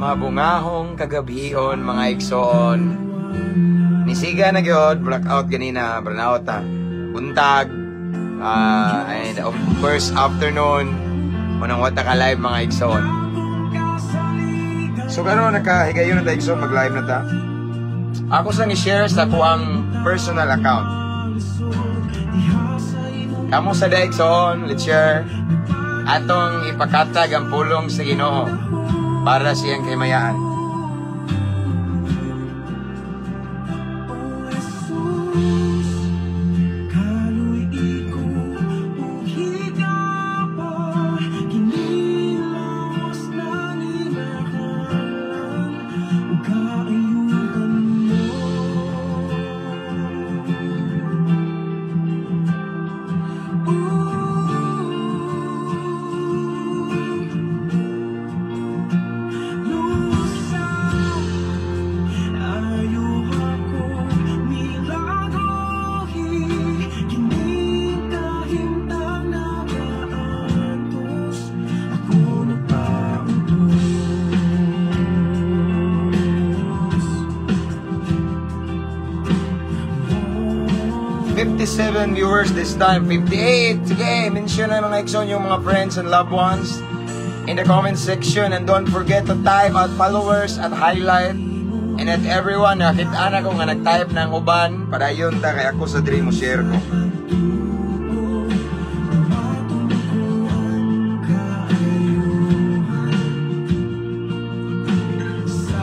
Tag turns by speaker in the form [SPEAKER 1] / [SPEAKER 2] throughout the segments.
[SPEAKER 1] Mabungahong kagabhion, mga igsoon. Nisiga na gyud, blackout ganina, brownout ta. Buntag, and of course afternoon, unang wata ka live, mga igsoon. So karon nakahigayon na ta, igsoon, mag-live na ta. Ako sang i-share sa akuang personal account. Kamo sa da, igsoon, let's share. Atong ipakatag ang pulong sa Ginoo para siyang kahimayaan.
[SPEAKER 2] O Jesus, kaluy ko ug higaba, kinilawas na ginahanglan ug kaayuhan mo. Lusa, ayo ako milagrohi, kining kahimtang nagaantos, ako nagpauntos.
[SPEAKER 1] 57 viewers this time, 58. Sige, mention na, mga igsoon, yung mga friends and loved ones in the comment section and don't forget to type at followers at highlight and at everyone. Nakita na ko nga nag-type ng uban, padayon ta kay ako sa diri mo share ko.
[SPEAKER 2] Matungkuan kaayuhan sa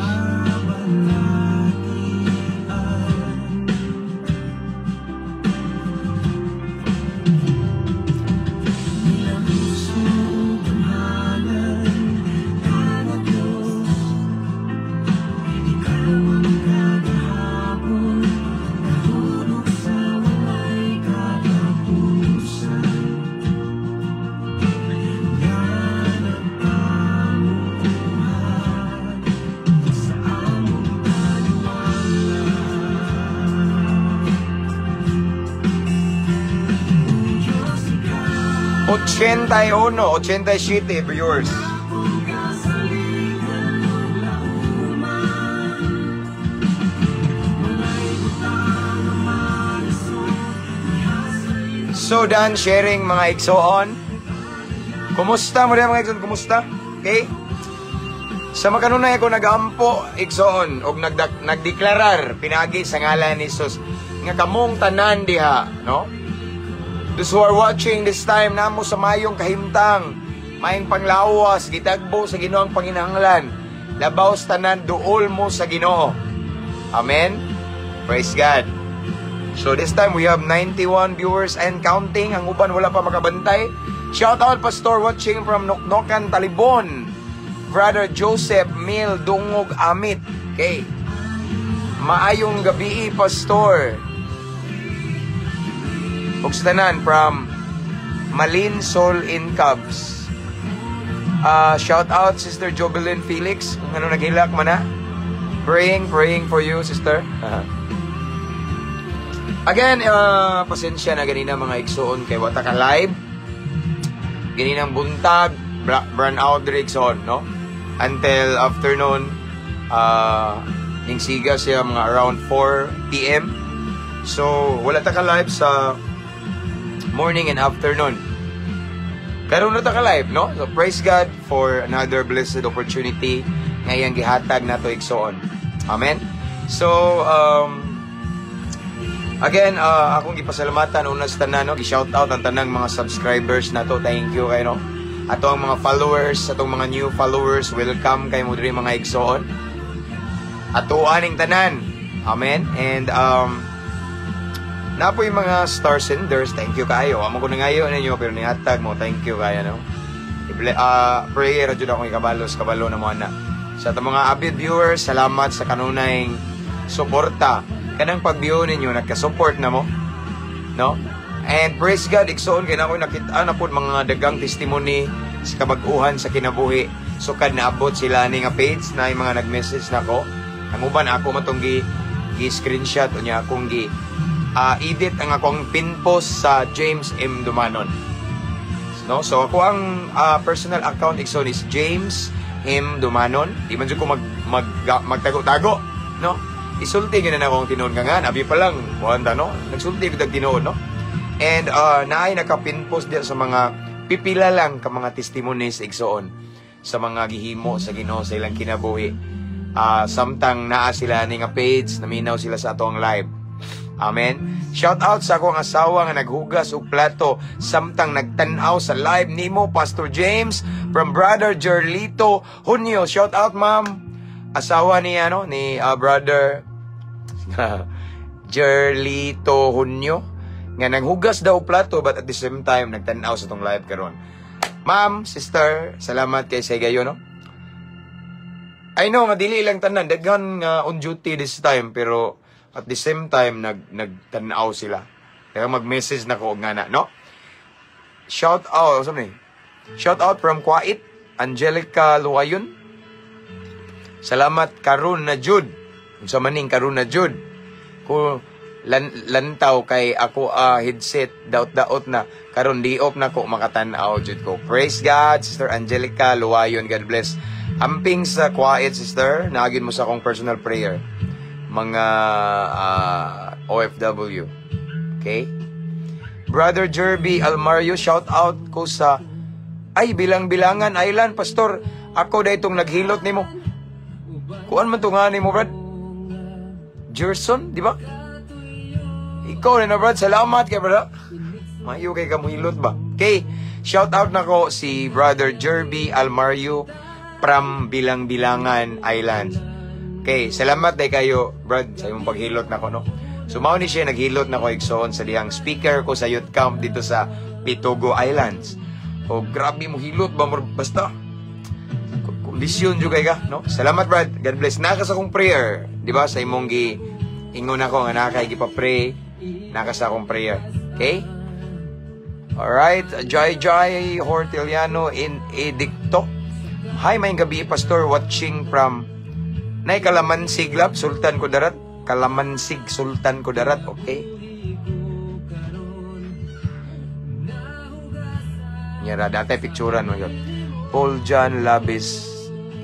[SPEAKER 2] balatian. Nilamuso ug gamhanan ka na Diyos, Ikaw ang kagahapon, karon ug sa walay katapusan, nga nagpamuhat sa among taliwala. O Diyos, ikaw
[SPEAKER 1] 81, 87 viewers.
[SPEAKER 2] Akong kasaligan ug lauman. Walay butang nga malisod diha sa
[SPEAKER 1] So done sharing, mga igsoon. Kumusta mo diha, mga igsoon? Kumusta? Okay? Sa makanunay ako nagampo, igsoon, og nagdeklarar pinagi sa ngalan ni Jesus nga kamong tanan diha, no? Those who are watching this time, namo sa mayong kahimtang, mayong panglawas, gitagbo sa Ginoo ang panginahanglan. Labaw sa tanan, duol mo sa Ginoo. Amen. Praise God. So this time we have 91 viewers and counting. Ang uban wala pa makabantay. Shout out, Pastor, watching from Noknokan, Talibon. Brother Joseph Mil Dungog Amit. Okay. Maayong gabi, Pastor. Ug sa tanan from Malin Sol in Cubs. Shout out Sister Jobelyn Felix. Kung ano naghilak man na. Praying, praying for you, sister. Again, pasensya na ganina, mga igsoon, kay wata ka live. Ganinang buntag, burn out diri, igsoon, no? Until afternoon, ning siga siya mga around 4 p.m. So, wala ta ka live sa morning and afternoon. Karon na ta ka live, no? So, praise God for another blessed opportunity nga iyang gihatag nato, igsoon. Amen? So, again, akong gipasalamatan una sa tanan, no? Gi-shout out ang tanang mga subscribers nato. Thank you kayo, no? Ato ang mga followers, atong mga new followers, welcome kay mo diri, mga igsoon. Ato aning tanan. Amen. And napoy mga star senders, thank you kayo. Amo ko na ngayon ninyo pero nihatag mo, thank you kayo, no. Prayer jud akong ikabalos kabalo na mo ana. Sa atong mga avid viewers, salamat sa kanunay suporta. Kanang pag-view ninyo, nagka-support na mo. No? And praise God, igsoon kay na ako nakita na pod mga dagang testimony sa kabag-uhan sa kinabuhi. Sukad naabot sila ni nga page na yung mga nag-message nako. Ang uban ako matong gi screenshot unya akong gi edit ang akong pin post sa James M. Dumanon. No? So ako ang personal account, igsoon, is James Him Dumanon. Di man jud ko mag, mag, magtago-tago, no? Isulti gyud na ako ang tinuod nga nga, abi pa lang, kuan ta, no? Nagsulti gud ang tinuod, no? And naay naka-pinpost diya sa mga pipila lang ka mga testimonies, igsoon, sa mga gihimo sa Ginoo sa ilang kinabuhi. Samtang naa sila ni nga page, naminaw sila sa atong live. Amen. Shout out sa akong asawa nga naghugas og plato samtang nagtan-aw sa live nimo, Pastor James, from Brother Jerlito Junio. Shout out, ma'am. Asawa ni ano ni Brother Jerlito Junio nga naghugas daw og plato but at the same time nagtan-aw sa tong live karon. Ma'am, sister, salamat kay sa gayo, no? I know nga dili lang tanan daghan nga on duty this time, pero at the same time nagtan-aw sila. Kaya mag-message na ko og nga na, no? Shout out, sa ni? Shout out from Kuwait, Angelica Luwayon. Salamat karon na jud. Unsa maning karon na jud? Ko lantaw kay ako headset daot-daot na karon di off na ko makatan-aw jud ko. Praise God, Sister Angelica Luwayon. God bless. Amping sa Kuwait, sister, naagin mo sa akong personal prayer. Mga OFW. Okay? Brother Jerby Almario, shout out ko sa ay Bilang-Bilangan Island, Pastor. Ako da itong naghilot nimo. Kuan man to nga nimo, Brad. Gerson, di ba? Ikaw na, Brad. Salamat kay brad. Mayo kay kamuhilot ba? Okay. Shout out na ko si Brother Jerby Almario from Bilang-Bilangan Island. Okay, salamat day kayo, Brad, sa imong paghilot nako, no. So mao ni siya naghilot nako, igsoon, sa dihang speaker ko sa youth camp dito sa Pitogo Islands. O grabe mo hilot ba basta kondisyon jud kay ka, no? Salamat, Brad. God bless. Naka sa akong prayer, di ba? Sa imong gi ingon ako nga naka gipa-pray, naka sa akong prayer. Okay? Alright, Jai Jai Hortiliano in Edicto. Hi, maayong gabi, Pastor, watching from Nay Kalamansig Lab, Sultan Kudarat. Kalamansig, Sultan Kudarat, okay? Nyara, dati picturean mo yun. Paul John Labis.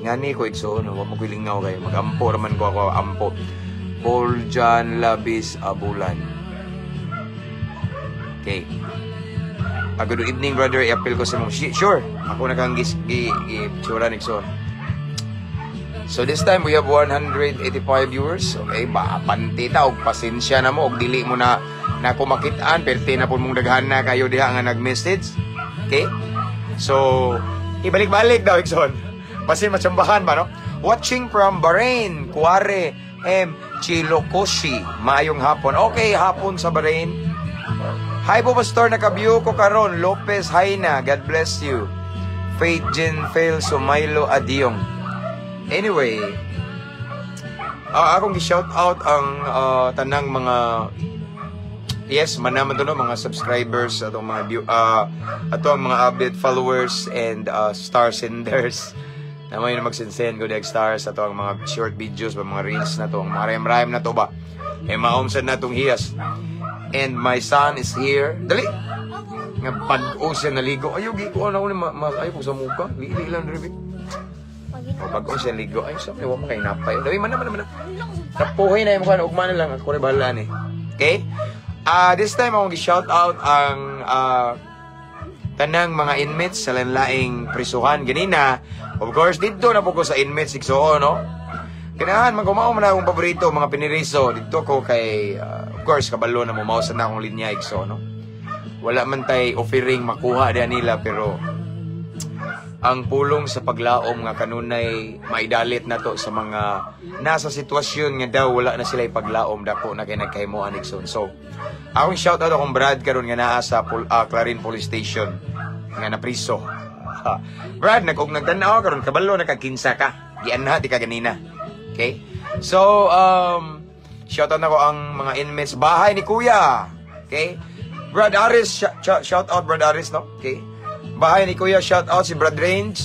[SPEAKER 1] Ngani ko igsoon, wa mo kulingaw kay magampo raman ko ako ampo. Paul John Labis Abulan. Okay. Good evening, brother. I-appeal ko sa mong. Sure. Ako na kang gis gi, gi picturean, igsoon. So this time we have 185 viewers. Okay, ba panti ta og pasensya na mo og dili mo na na ko makit-an, perti na pud mong daghan na kayo diha nga nag-message. Okay? So, ibalik-balik daw, igsoon. Basin matsambahan ba, no? Watching from Bahrain, Kuware M. Chilokoshi. Maayong hapon. Okay, hapon sa Bahrain. Hi po, Pastor, naka-view ko karon. Lopez Haina, God bless you. Faith Jen Fail Sumaylo Adiong. Anyway, akong gi-shout out ang tanang mga, yes, manaman to, no, mga subscribers, atong mga view, ato ang mga avid followers and star senders. Na may na magsend ko og stars ato ang mga short videos ba, mga reels na to, ang mga rhyme-rhyme na to ba. Eh maom sad na tong hiyas. And my son is here. Dali. Nga bag-o siya naligo. Ayaw gi ko na ni ma, ma ayaw ko sa muka. Lili lang diri. O bag-o siya ligo. Ay sa wa mo kay napay. Dali man naman man. Napuhay na yung mukha, ugma na lang ako rin bahala ni. Okay? This time akong gi-shout out ang tanang mga inmates sa laing prisuhan ganina. Of course, dito na po ko sa inmates igsuon, no? Ganahan man ko mao man akong paborito mga piniriso dito ko kay of course kabalo na mo mao sa na akong linya, igsoon, no? Wala man tay offering makuha diha nila, pero ang pulong sa paglaom nga kanunay maidalit nato sa mga nasa sitwasyon nga daw wala na sila ipaglaom, dako na kay nagkahimuan, igsoon. So, akong shout out akong brad karon nga naa sa Clarin Police Station nga napriso. Brad, nag og nagtan-aw karon, kabalo na kag kinsa ka. Gianha di ka ganina. Okay? So, shout out nako ang mga inmates bahay ni Kuya. Okay? Brad Aris, shout out Brad Aris, no? Okay? Bahay ni Kuya, shout out si Brad Range.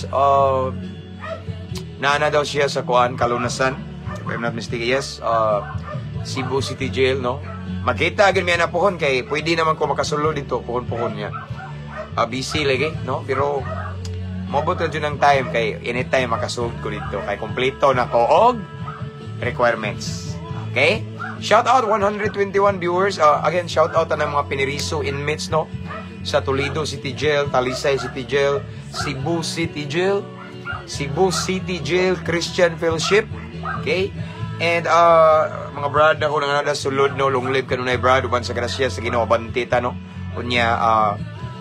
[SPEAKER 1] Naana daw siya sa kuan Kalunasan. If I'm not mistaken, yes. Cebu City Jail, no? Magkita agad miya na pohon kay pwede naman ko makasulod dito, pohon-pohon niya. Busy lagi, no? Pero Moabot na jud ang time kay anytime makasugod ko dito kay kompleto na ko og requirements. Okay? Shout out 121 viewers. Again, shout out ang mga piniriso inmates, no, sa Toledo City Jail, Talisay City Jail, Cebu City Jail, Cebu City Jail Christian Fellowship. Okay? And mga brad ako nga nada sulod, no, long live kanunay, brad, uban sa grasya sa Ginoo abante ta, no. Unya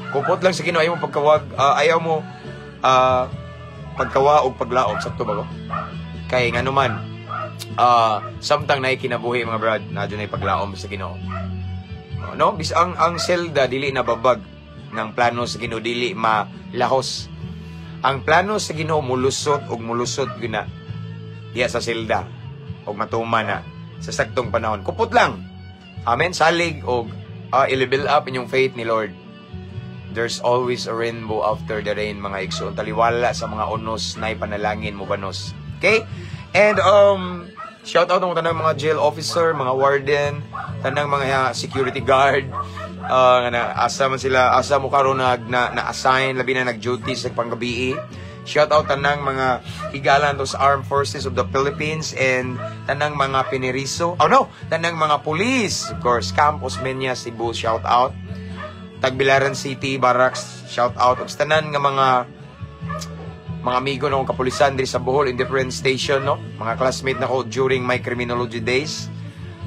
[SPEAKER 1] kupot lang sa Ginoo, ayaw mo pagkawag, ayaw mo pagkawa og paglaom, sakto ba ko? Kay ngano man, samtang naay kinabuhi, mga brad, na nay paglaom sa Ginoo. Oh, no, bis ang selda dili nababag ng plano sa Ginoo, dili malahos. Ang plano sa Ginoo mulusot ug mulusot gyud na diya sa selda ug matuman na sa saktong panahon. Kupot lang. Amen. Salig og i-level up inyong faith ni Lord. There's always a rainbow after the rain, mga igsoon. Taliwala sa mga unos, nay panalangin mo banos. Okay? And shout out ang tanang mga jail officer, mga warden, tanang mga security guard. Nga na, asa man sila, asa mo karon nag na, na-assign, labi na nag-duty sa panggabii. Shout out tanang mga higala to sa Armed Forces of the Philippines and tanang mga piniriso. Oh no, tanang mga police, of course, Camp Osmeña Cebu, shout out. Tagbilaran City Barracks, shout out. Ug sa tanan nga mga amigo na akong kapulisan diri sa Bohol in different station, no, mga classmate nako during my criminology days.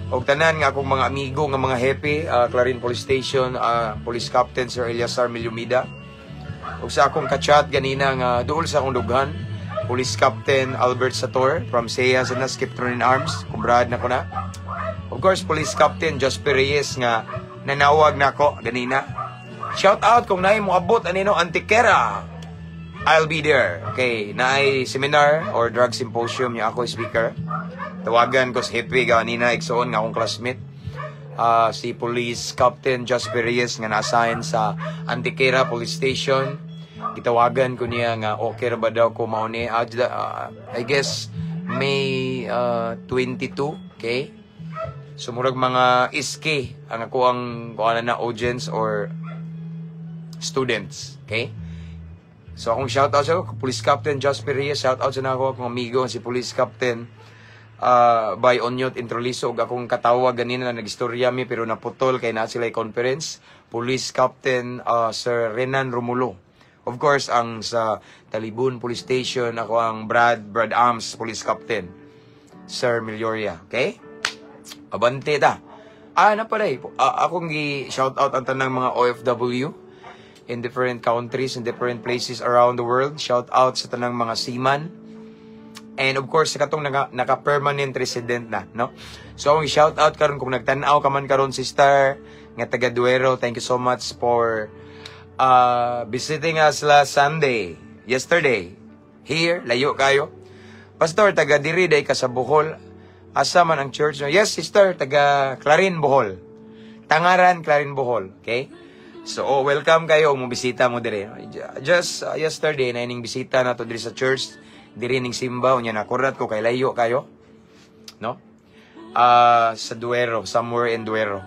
[SPEAKER 1] Og tanan nga akong mga amigo nga mga hepe, Clarin Police Station, Police Captain Sir Eliasar Milumida. Ug sa akong kachat ganina nga duol sa akong dughan, Police Captain Albert Sator from SEA sa na Skiptron in Arms, kumbrad na ko na. Of course, Police Captain Jasper Reyes nga nanawag nako ganina. Shout out kung naay moabot anino Antiquera. I'll be there. Okay, naay seminar or drug symposium niya, ako speaker. Tawagan ko sa hepe ganina, igsoon, nga akong classmate. Si Police Captain Jasper Reyes nga na-assign sa Antiquera Police Station. Gitawagan ko niya nga okay ra ba daw ko mao ni I guess May 22, okay? So murag mga iske ang ako ang kuan na audience or students, okay? So akong shout out sa Police Captain Jasper Reyes, shout out sa nako akong amigo si Police Captain by Onyot Introliso ug akong katawag ganina na nagistorya mi pero naputol kay naa sila conference, Police Captain Sir Renan Romulo. Of course, ang sa Talibon Police Station, ako ang Brad Brad Arms Police Captain Sir Melioria, okay? Abante ta. Ah, na pala eh. Akong gi-shout out ang tanang mga OFW in different countries, in different places around the world. Shout out sa tanang mga seaman. And of course, sa katong naka-permanent resident na, no? So, akong shout out karon kung nagtan-aw ka man karon, sister, nga taga Duero, thank you so much for visiting us last Sunday, yesterday. Here, layo kayo. Pastor, taga diri day ka sa Bohol. Asa man ang church, no? Yes, sister, taga Clarin, Bohol. Tangaran, Clarin, Bohol. Okay? So, oh, welcome kayo mo bisita mo dire. Just yesterday na ining bisita na to diri sa church, diri ning simba, unya nakurat ko kay layo kayo. No? Sa Duero, somewhere in Duero,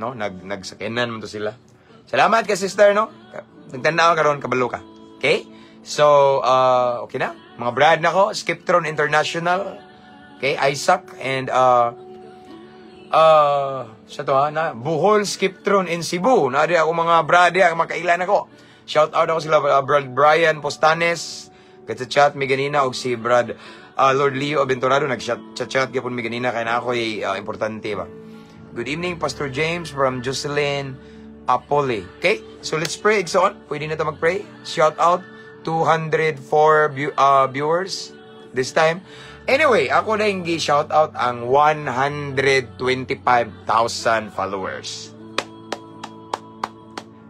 [SPEAKER 1] no? Nagsakyanan man to sila. Salamat ka, sister, no? Nagtanaw karon, kabalo ka. Okay? So, okay na. Mga brad na ko, Skiptron International. Okay, Isaac and sa to ha, na Bohol Skiptron in Cebu. Naa ako mga brad diha, mga kailan ako. Shout out ako sila Brad Brian Postanes. Katsa chat mi ganina og si Brad Lord Leo Aventurado, nag-chat chat gyapon mi ganina kay na ako'y importante ba. Good evening, Pastor James, from Jocelyn Apole. Okay? So let's pray, igsoon. Pwede na ta mag-pray. Shout out 204 viewers this time. Anyway, ako na yung shout out ang 125,000 followers.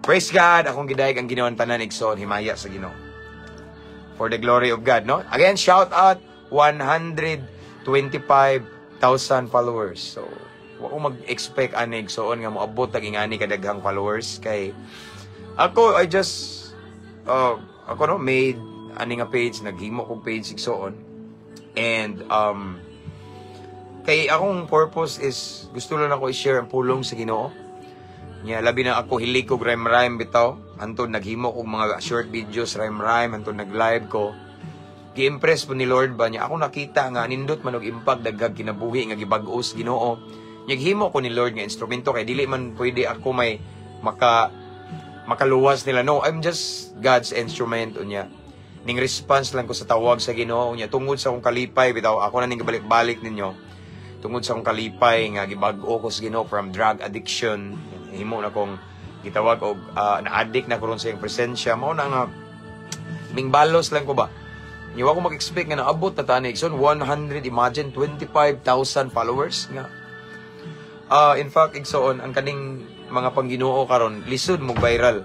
[SPEAKER 1] Praise God, akong gidayeg ang Ginoo tanan, igsoon, himaya sa Ginoo. For the glory of God, no? Again, shout out 125,000 followers. So, wa ko mag-expect ani, igsoon, nga moabot tag ingani kadaghang followers kay ako I just ako, no, made ani nga page, naghimo kog page, igsoon, and kay akong purpose is gusto lang ako i-share ang pulong sa Ginoo. Nya labi na ako, hilig ko rhyme rhyme bitaw. Hantod naghimo og mga short videos rhyme rhyme, hantod nag-live ko. Gi-impress po ni Lord ba niya. Ako nakita nga nindot man og impact, daghag kinabuhi nga gibag-os Ginoo. Nya ko ni Lord nga instrumento kay dili man pwede ako may makaluwas nila. No, I'm just God's instrument unya. Ning response lang ko sa tawag sa Ginoo unya tungod sa akong kalipay bitaw, ako na ning balik-balik ninyo. Tungod sa akong kalipay nga gibag-o ko sa Ginoo from drug addiction, himo na kong gitawag og na-addict na ko ron sa iyang presensya. Mao na nga mingbalos lang ko ba. Nya wa ko mag-expect nga naabot na tani. So 100, imagine, 25,000 followers nga. In fact, igsoon, ang kaning mga pangginoo karon lisod mo viral.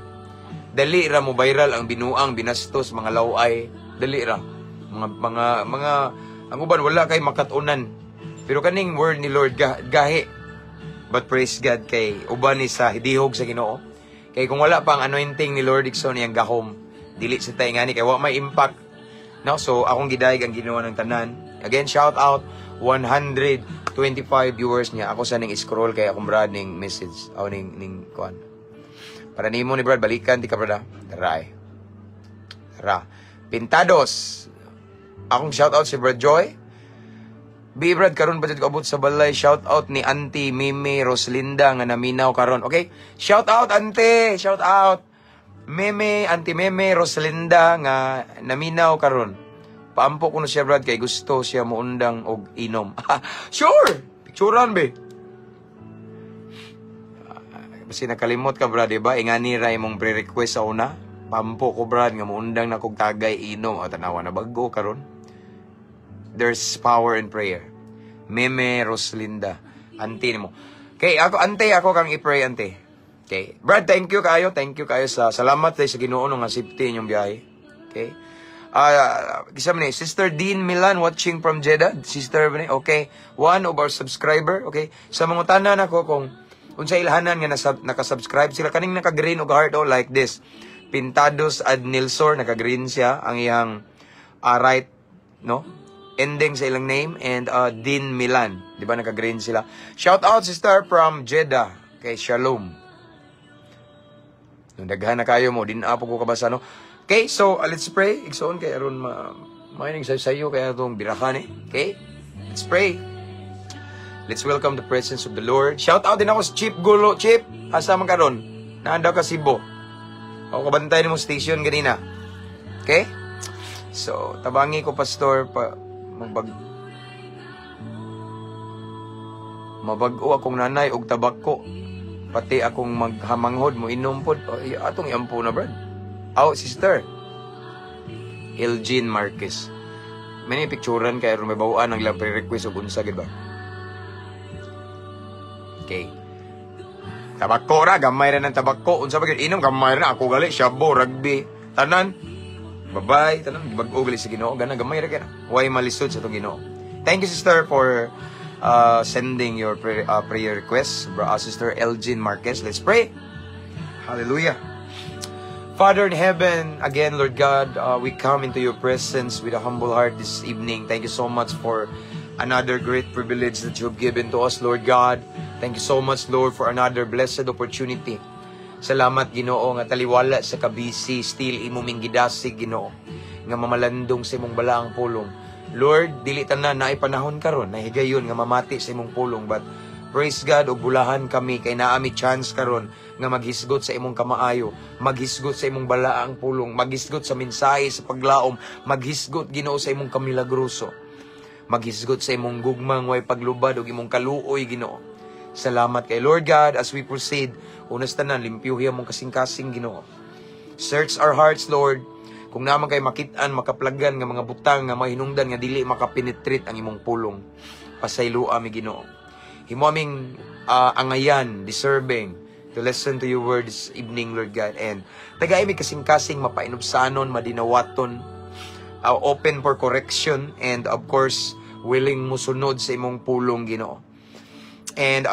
[SPEAKER 1] Dali ra mo viral ang binuang, binastos, mga laway, dali ra. Mga ang uban wala kay makatunan. Pero kaning word ni Lord gahi. But praise God kay uban ni sa hidihog sa Ginoo. Kay kung wala pa ang anointing ni Lord, igsoon, iyang gahom, dili sa tayo ngani kay wa may impact. No, so akong gidayeg ang Ginoo ng tanan. Again, shout out 125 viewers niya. Ako sa ning scroll kay akong brad ning message. Aw ning kuan. Para nimo ni Brad, balikan di ka, brad. Tara. Tara. Pintados. Akong shout out si Brad Joy. B Brad, karon pa jud ko abot sa balay. Shout out ni Auntie Mimi Roslinda nga naminaw karon. Okay? Shout out, Auntie. Shout out. Meme, Auntie Meme Roslinda nga naminaw karon. Paampo ko na siya, Brad, kay gusto siya muundang og inom. Sure. Picturean be. Basi nakalimot ka, Brad, di ba? Ingani ra imong pre-request sa una. Paampo ko, Brad, nga muundang na kog tagay inom. O tanawa na bago karon. There's power in prayer. Meme Roslinda. Auntie nimo. Okay, ako, ante, ako kang i-pray, ante. Okay. Brad, thank you kayo. Thank you kayo sa salamat sa Ginoo nga safety inyong biyahe. Okay. Kisa man ni Sister Dean Milan watching from Jeddah. Sister ni, okay. One of our subscriber, okay. Sa mga tanan ako kung unsa ilhanan nga naka-subscribe sila kaning naka-green og heart, oh, like this. Pintados ad Nilsor, naka-green siya ang iyang right, no, ending sa ilang name and Dean Milan, di ba naka-green sila? Shout out, sister from Jeddah. Okay, shalom. Nung daghan na kayo mo, din apo ko kabasa, no? Okay, so let's pray. Igsoon kay aron ma maining sayo sayo kay atong birahan eh. Okay? Let's pray. Let's welcome the presence of the Lord. Shout out din ako sa Chip Gulo. Chip, asa man karon? Naandaw ka Cebu. Ako kabantay nimo station ganina. Okay? So, tabangi ko, pastor, pa magbag mabag-o akong nanay og tabako. Pati akong maghamanghod mo inom pod. O, atong iampo na, Brad. Oh, sister. Elgin Marquez. May picturean kay aron may bawaan ang ilang pre-request og unsa gid ba. Okay. Tabako ra, gamay ra ng tabako. Unsa ba gyud inom, gamay ra ako gali, shabu, rugby, tanan. Babay, tanan bag-o gali sa Ginoo, gana gamay ra kay. Way malisod sa atong Ginoo. Thank you, sister, for sending your prayer request. Bro, Sister Elgin Marquez. Let's pray. Hallelujah. Father in heaven, again, Lord God, we come into your presence with a humble heart this evening. Thank you so much for another great privilege that you have given to us, Lord God. Thank you so much, Lord, for another blessed opportunity. Salamat, Ginoo, nga taliwala sa kabisi, still imo ming gidasig, Ginoo, nga mamalandong sa imong balaang pulong. Lord, dili tanan naay panahon karon, nahigayon nga mamati sa imong pulong, but praise God og bulahan kami kay naa mi chance karon nga maghisgot sa imong kamaayo, maghisgot sa imong balaang pulong, maghisgot sa mensahe sa paglaom, maghisgot, Ginoo, sa imong kamilagroso. Maghisgot sa imong gugmang way paglubad ug imong kaluoy, Ginoo. Salamat kay Lord God. As we proceed, unas tanan limpyuhi among kasing-kasing, Ginoo. Search our hearts, Lord. Kung naman kay makit-an, makaplagan nga mga butang nga mahinungdan nga dili makapenetrate ang imong pulong, pasayloa mi, Ginoo. Himo aming angayan, deserving to listen to your word this evening, Lord God. And tagay mi kasing-kasing mapainubsanon, madinawaton, open for correction, and of course, willing musunod sa imong pulong, Ginoo. And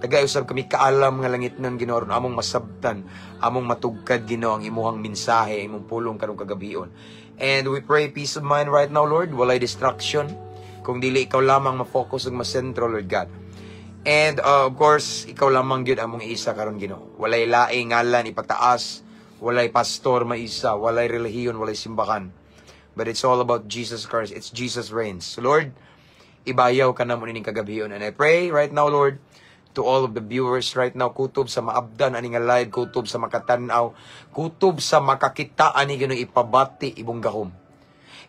[SPEAKER 1] tagay usab kami kaalam nga langit ng Ginoo aron among masabtan, among matugkad, Ginoo, ang imuhang mensahe, imong pulong karong kagabion. And we pray peace of mind right now, Lord, walay distraction. Kung dili ikaw lamang ma-focus ug masentro, Lord God. And of course, ikaw lamang gyud among isa karon, Ginoo. Walay laing ngalan ipataas, walay pastor maisa, walay relihiyon, walay simbahan. But it's all about Jesus Christ. It's Jesus reigns. So Lord, ibayaw ka namo nining kagabhion. And I pray right now, Lord, to all of the viewers right now, kutob sa maabdan ani nga live, kutob sa makatan-aw, kutob sa makakita ani, Ginoo, ipabati imong gahom.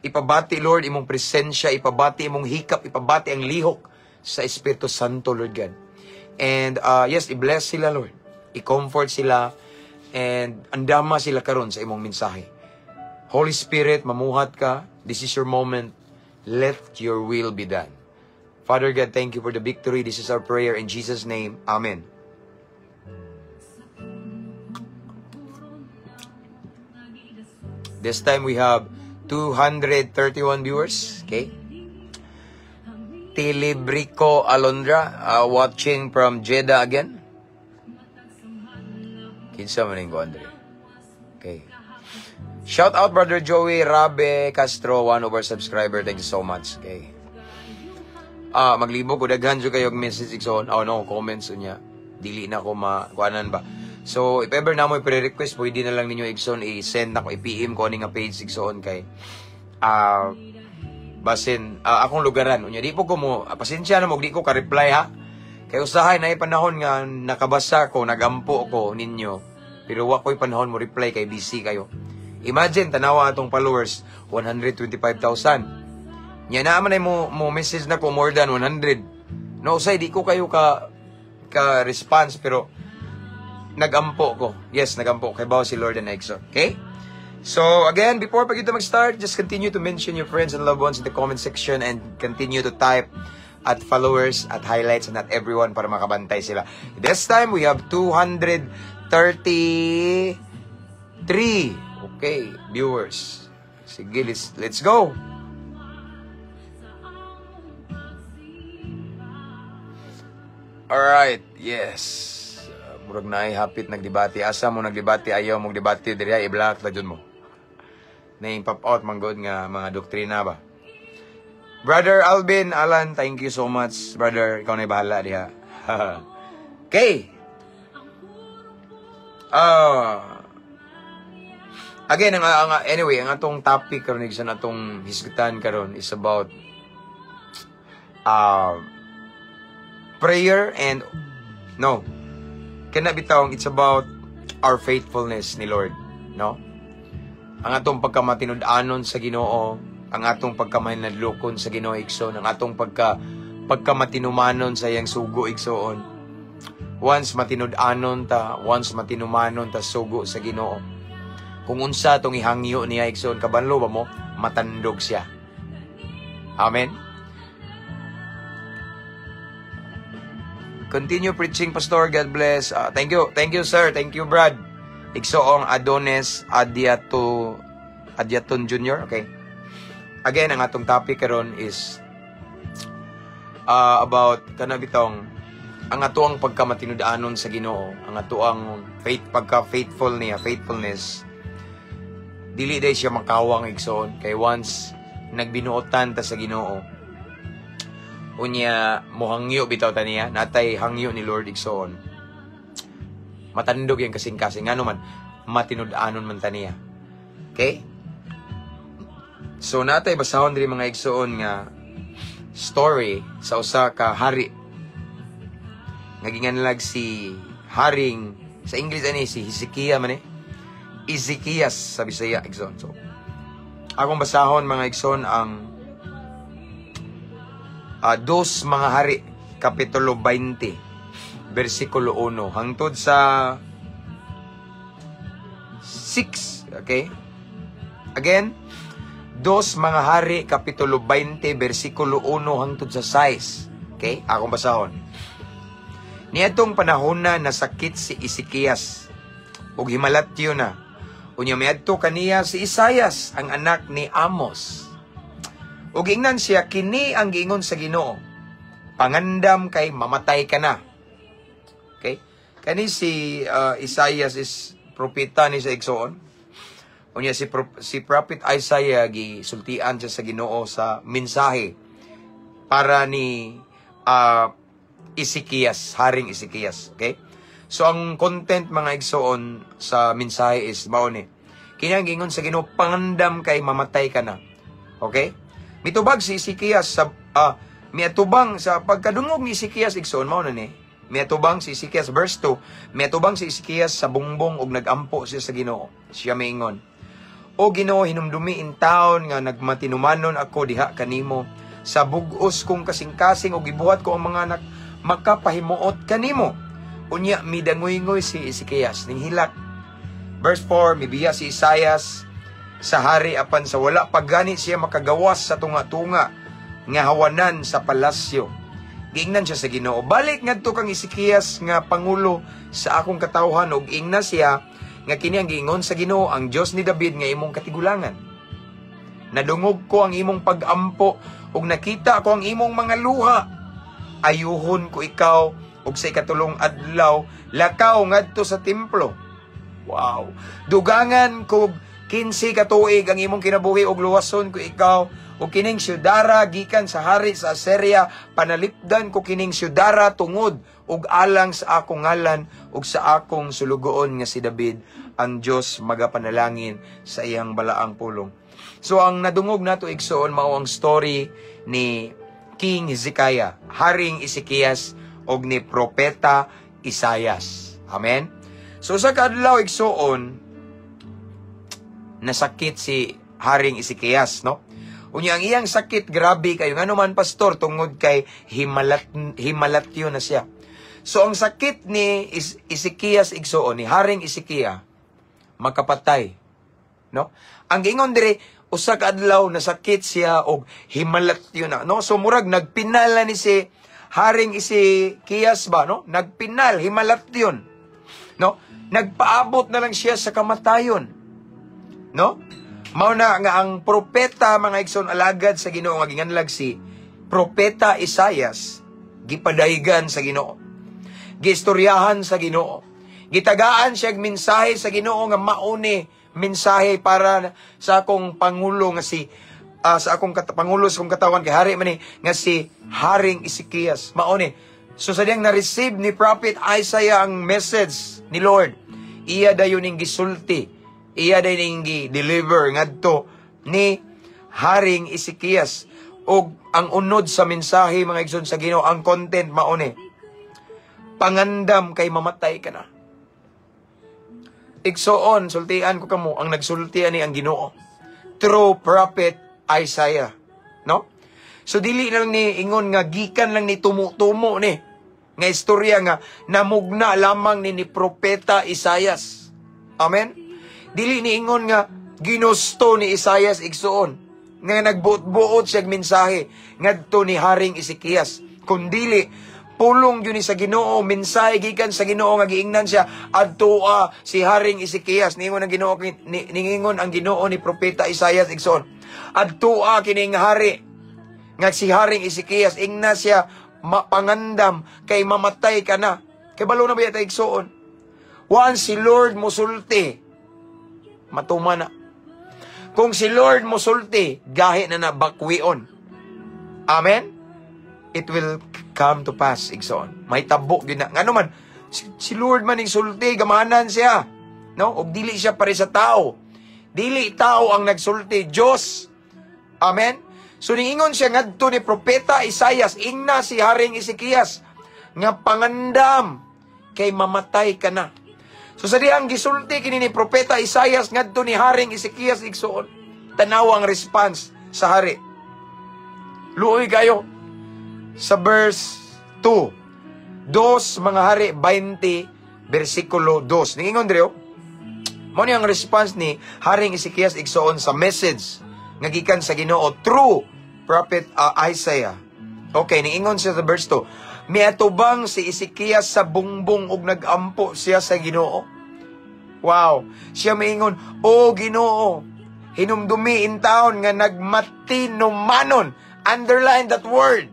[SPEAKER 1] Ipabati, Lord, imong presensya, ipabati imong hikap, ipabati ang lihok sa Espiritu Santo, Lord God. And yes, i-bless sila, Lord. I-comfort sila and andama sila karon sa imong mensahe. Holy Spirit, mamuhat ka. This is your moment. Let your will be done. Father God, thank you for the victory. This is our prayer in Jesus' name. Amen. This time we have 231 viewers. Okay. Tilibrico Alondra, watching from Jeddah again. Kinsa man ning Andre. Okay. Shout out, Brother Joey Rabe Castro, one of our subscriber. Thank you so much. Okay. Ah, maglibog ko, daghan jud kayo og message, igsoon. Oh no, comments unya. Dili na ko ma kuanan ba. So, if ever na mo i-request, pwede na lang ninyo, igsoon, i-send nako, i-PM ko ani nga page, igsoon, kay basin akong lugaran unya di po ko mo pasensya na mo di ko ka-reply ha, kay usahay na panahon nga nakabasa ko, nagampo ko ninyo, pero wa ko'y panahon mo reply kay busy kayo. Imagine, tanawa atong followers, 125,000. Nya naa man ay mo message na ko more than 100, no? Usay di ko kayo ka response, pero nagampo ko. Yes, nagampo kay bawo si Lord and Exo. Okay. So again, before pa kita mag-start, just continue to mention your friends and loved ones in the comment section and continue to type at followers, at highlights, and at everyone para makabantay sila. This time, we have 233, okay, viewers. Sige, let's go. Alright, yes. Murag naay hapit nagdebate. Asa mo nagdebate, ayaw mo debate diri, i-block la jud mo. Na pop out man gud nga mga doktrina ba. Brother Alvin Alan, thank you so much, brother. Ikaw na bahala diha. Okay. Again, ang anyway, ang atong topic karon, sa atong hisgutan karon, is about prayer and no. Kana bitawng it's about our faithfulness ni Lord, no? Ang atong pagkamatinud-anon sa Ginoo, ang atong pagkamahinadlokon sa Ginoo, igsoon, ang atong pagkamatinumanon sa iyang sugo, igsoon. Once matinud-anon ta, once matinumanon ta sugo sa Ginoo. Kung unsa atong ihangyo niya, igsoon, kabanlo ba mo, matandog siya. Amen. Continue preaching, Pastor. God bless. Thank you. Thank you, sir. Thank you, Brad. Igsoong Adonis Adiaton Jr. Okay. Again, ang atong topic karon is about kana bitong ang atoang pagkamatinud-anon sa Ginoo, ang atoang faith, pagka-faithful niya, faithfulness. Dili day siya makawang, igsoon, kay once nagbinuotan ta sa Ginoo, unya mohangyo bitaw ta niya, natay hangyo ni Lord, igsoon. Matandog yung kasing-kasing, ngano man matinud-anon man ta niya. Okay? So natay basahon diri, mga igsoon, nga story sa usa ka hari nga ginganlag si haring sa English ani si Hezekiah man eh. Ezekias sa Bisaya, igsoon. So akong basahon, mga igsoon, ang Dos Mga Hari kapitulo 20 bersikulo 1 hangtod sa 6. Okay? Again, Dos Mga Hari kapitulo 20 bersikulo 1 hangtod sa 6. Okay? Akong basahon. Niadtong panahon na nasakit si Ezekias ug himalatyo na. Unya miadto kaniya si Isayas, ang anak ni Amos. Ug ingnan siya, "Kini ang giingon sa Ginoo. Pangandam kay mamatay ka na." Okay? Kani si Isayas is propeta ni sa igsoon. Unya si Prophet Isaiah gisultian siya sa Ginoo sa mensahe para ni Ezekias, Haring Ezekias, okay? So ang content, mga igsoon, sa mensahe is mao ni. Kini ang giingon sa Ginoo, pangandam kay mamatay ka na. Okay? Mitubag si Ezekias sa miatubang sa pagkadungog ni Ezekias, igsoon, mao na ni. Miatubang si Ezekias, verse 2, miatubang si Ezekias sa bungbong ug nagampo siya sa Ginoo. Siya miingon, "O Ginoo, hinumdumi in taon nga nagmatinumanon ako diha kanimo sa bug-os kong kasing-kasing ug gibuhat ko ang mga anak makapahimuot kanimo." Unya midangoy-ngoy si Ezekias ning hilak. Verse 4, mibiya si Isaias sa hari apan sa wala pa gani siya makagawas sa tunga-tunga nga hawanan sa palasyo, giingnan siya sa Ginoo, "Balik ngadto kang Ezekias nga pangulo sa akong katawhan ug ingna siya nga kini ang giingon sa Ginoo, ang Dios ni David nga imong katigulangan. Nadungog ko ang imong pagampo ug nakita ko ang imong mga luha. Ayuhon ko ikaw ug sa ikatulong adlaw lakaw ngadto sa templo." Wow. "Dugangan ko 15 ka tuig ang imong kinabuhi ug luwason ko ikaw ug kining syudara gikan sa hari sa Assyria. Panalipdan ko kining syudara tungod ug alang sa akong ngalan ug sa akong sulugoon nga si David. Ang Dios magapanalangin sa iyang balaang pulong." So ang nadungog nato, igsoon, mao ang story ni King Hezekiah, Haring Ezekias, og ni Propeta Isayas. Amen. So sa kaadlaw, igsoon, nasakit si Haring Ezekias, no? Unya ang iyang sakit grabe kayo. Ngano man, pastor? Tungod kay himalatyo na siya. So ang sakit ni Ezekias, igsoon, ni Haring Ezekias, makapatay. No? Ang giingon diri, usa ka adlaw nasakit siya og himalatyo na, no? So murag nagpinal na ni si Haring Ezekias ba, no? Nagpinal, himalatyon. No? Nagpaabot na lang siya sa kamatayon. No? Mao na nga ang propeta, mga igsoon, alagad sa Ginoo nga ginganlag si Propeta Isayas, gipadaygan sa Ginoo. Giistoryahan sa Ginoo. Gitagaan siya og mensahe sa Ginoo nga mauni mensahe para sa akong pangulo nga si sa akong pangulo sa akong katawan, kay hari man ni nga si Haring Ezekias. Mauni. So sa diyang na-receive ni Prophet Isaiah ang message ni Lord, iya dayon ning gisulti, iya dayon ning gi-deliver ngadto ni Haring Ezekias. Og ang unod sa mensahe, mga igsoon sa Ginoo, ang content mauni. Pangandam kay mamatay ka na. Igsoon, sultian ko kamo, ang nagsulti ani ang Ginoo through Prophet Isaiah. No? So dili na lang ni ingon nga gikan lang ni tumo-tumo ni nga istorya nga namugna lamang ni Propeta Isaias. Amen? Dili ni ingon nga ginusto ni Isaias, igsoon, nga nagbuot-buot siya mensahe ngadto ni Haring Ezekias. Kundili pulong yun ni sa Ginoo, mensahe gikan sa Ginoo nga giingnan siya, adtoa si Haring Ezekias. Ningon ang Ginoo ningingon ang Ginoo ni Propeta Isaias, igsoon. Adtoa kining hari nga si Haring Ezekias, ingna siya, mapangandam kay mamatay ka na. Kay balo na ba yata, igsoon? Once si Lord musulti, matuma na. Kung si Lord musulti, gahi na na bakwion. Amen? It will come to pass, igsoon. May tabo gyud na. Ngano man, si Lord man sulti, gamanan siya. No? Og dili siya pare sa tao. Dili tao ang nagsulti, Diyos. Amen? So ningingon siya ngadto ni Propeta Isaias, ingna si Haring Ezekias nga pangandam kay mamatay ka na. So sa dihang gisulti kini ni Propeta Isaias ngadto ni Haring Ezekias, igsoon, tanawa ang response sa hari. Luoy kayo. Sa verse 2, Dos Mga Hari 20, versikulo 2. Ningingon diri, oh. Mao ni ang response ni Haring Ezekias, igsoon, sa message nga gikan sa Ginoo through Prophet Isaiah. Okay, niingon siya sa verse 2. Miatubang si Ezekias sa bungbong ug nagampo siya sa Ginoo. Wow. Siya miingon, "O Ginoo, hinumdumi in taon nga nagmatinumanon." Underline that word.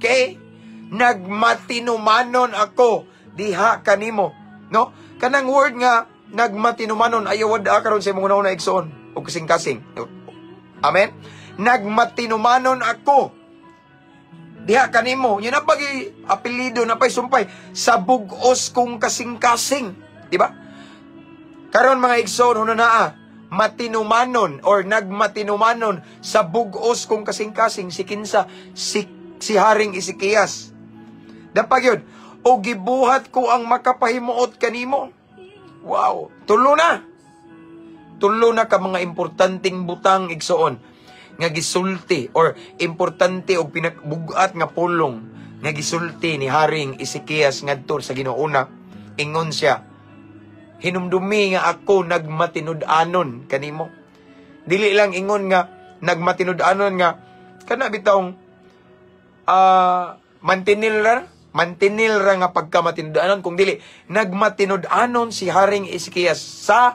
[SPEAKER 1] Okay? Nagmatinumanon ako diha kanimo. No? Kanang word nga nagmatinumanon, ayaw wada karon sa imong una igsoon ug kasing-kasing. Amen? Nagmatinumanon ako. Diha kanimo, yun na pag apelyido na pa'y sumpay sa bugos kong kasing-kasing, di ba? Karon, mga igsoon, huno naa matinumanon or nagmatinumanon sa bugos kong kasing-kasing si kinsa? Si Haring Ezekias. Dapag yun, o gibuhat ko ang makapahimuot kanimo. Wow, tulo na. Tulo na ka mga importanteng butang, igsoon, nga gisulti or importante og pinakbugat nga pulong nga gisulti ni Haring Ezekias ngadto sa Ginoo. Una, ingon siya, "Hinumdumi nga ako nagmatinud-anon kanimo." Dili lang ingon nga nagmatinud-anon nga kana bitawng mantinil ra nga pagkamatinud-anon, kung dili nagmatinud-anon si Haring Ezekias sa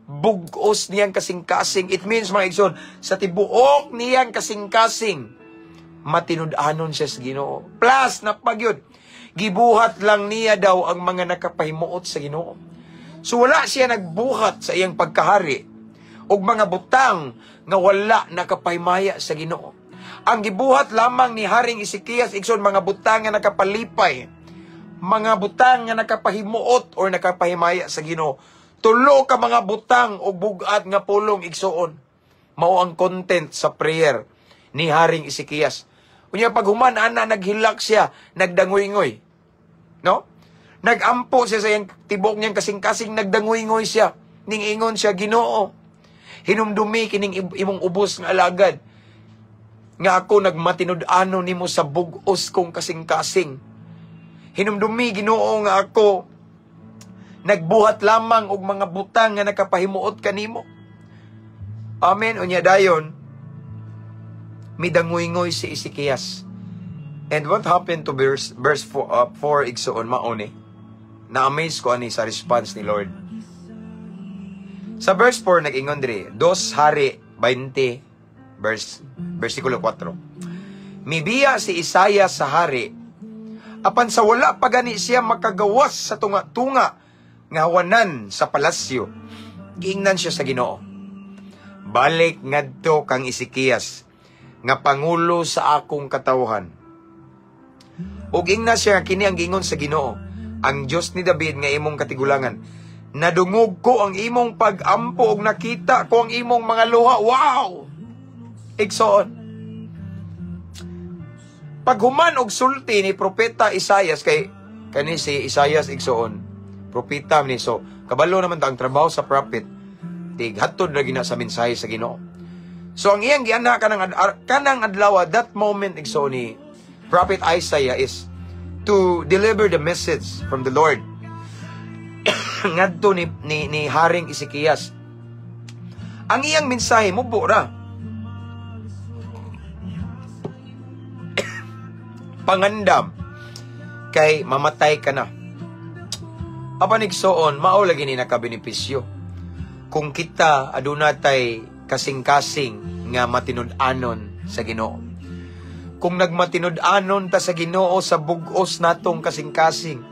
[SPEAKER 1] bugos niyang kasing-kasing. It means, mga igsoon, sa tibuok niyang kasing-kasing, matinud-anon siya sa Ginoo. Plus, napagyod, gibuhat lang niya daw ang mga nakapahimuot sa Ginoo. So wala siya nagbuhat sa iyang pagkahari og mga butang nga wala nakapahimaya sa Ginoo. Ang gibuhat lamang ni Haring Ezekias, igsoon, mga butang nga nakapalipay, mga butang nga nakapahimuot or nakapahimaya sa Ginoo. Tulo ka mga butang o bugat nga pulong, igsoon. Mao ang content sa prayer ni Haring Ezekias. Unya paghuman ana, naghilak siya, nagdangoy-ngoy. No? Nagampo siya sa iyang tibok niyang kasing-kasing, nagdangoy-ngoy siya. Ning ingon siya, "Ginoo, hinumdumi kining imong ubos nga alagad nga ako nagmatinud-ano nimo sa bugos kong kasing-kasing. Hinumdumi, Ginoo, nga ako nagbuhat lamang og mga butang nga nakapahimuot kanimo." Amen. Unya dayon, midangoy-ngoy si Ezekias. And what happened to verse 4, 4, igsoon, mao ni? Na-amaze ko ani sa response ni Lord. Sa verse 4, nag-ingon diri, Dos Hari 20 versikulo 4. Mibiya si Isaias sa hari, apan sa wala pa gani siya makagawas sa tunga-tunga nga hawanan sa palasyo, giingnan siya sa Ginoo, "Balik ngadto kang Ezekias nga pangulo sa akong katawhan. Ug ingna siya, kini ang giingon sa Ginoo, ang Dios ni David nga imong katigulangan. Nadungog ko ang imong pag-ampo ug nakita ko ang imong mga luha." Wow! Igsoon. Paghuman og sulti ni Propeta Isaias, kay kani si Isaias, igsoon, propeta ni, so kabalo naman ta ang trabaho sa prophet, tig hatod ra gina sa mensahe sa Ginoo. So ang iyang giana kanang adlaw, that moment, igsoon, ni Prophet Isaiah is to deliver the message from the Lord ngadto ni Haring Ezekias. Ang iyang mensahe mubo ra. Pangandam kay mamatay ka na. Apan, igsoon, mao lagi ni nakabenepisyo kung kita aduna tay kasing-kasing nga matinud-anon sa Ginoo. Kung nagmatinud-anon ta sa Ginoo sa bugos natong kasing-kasing,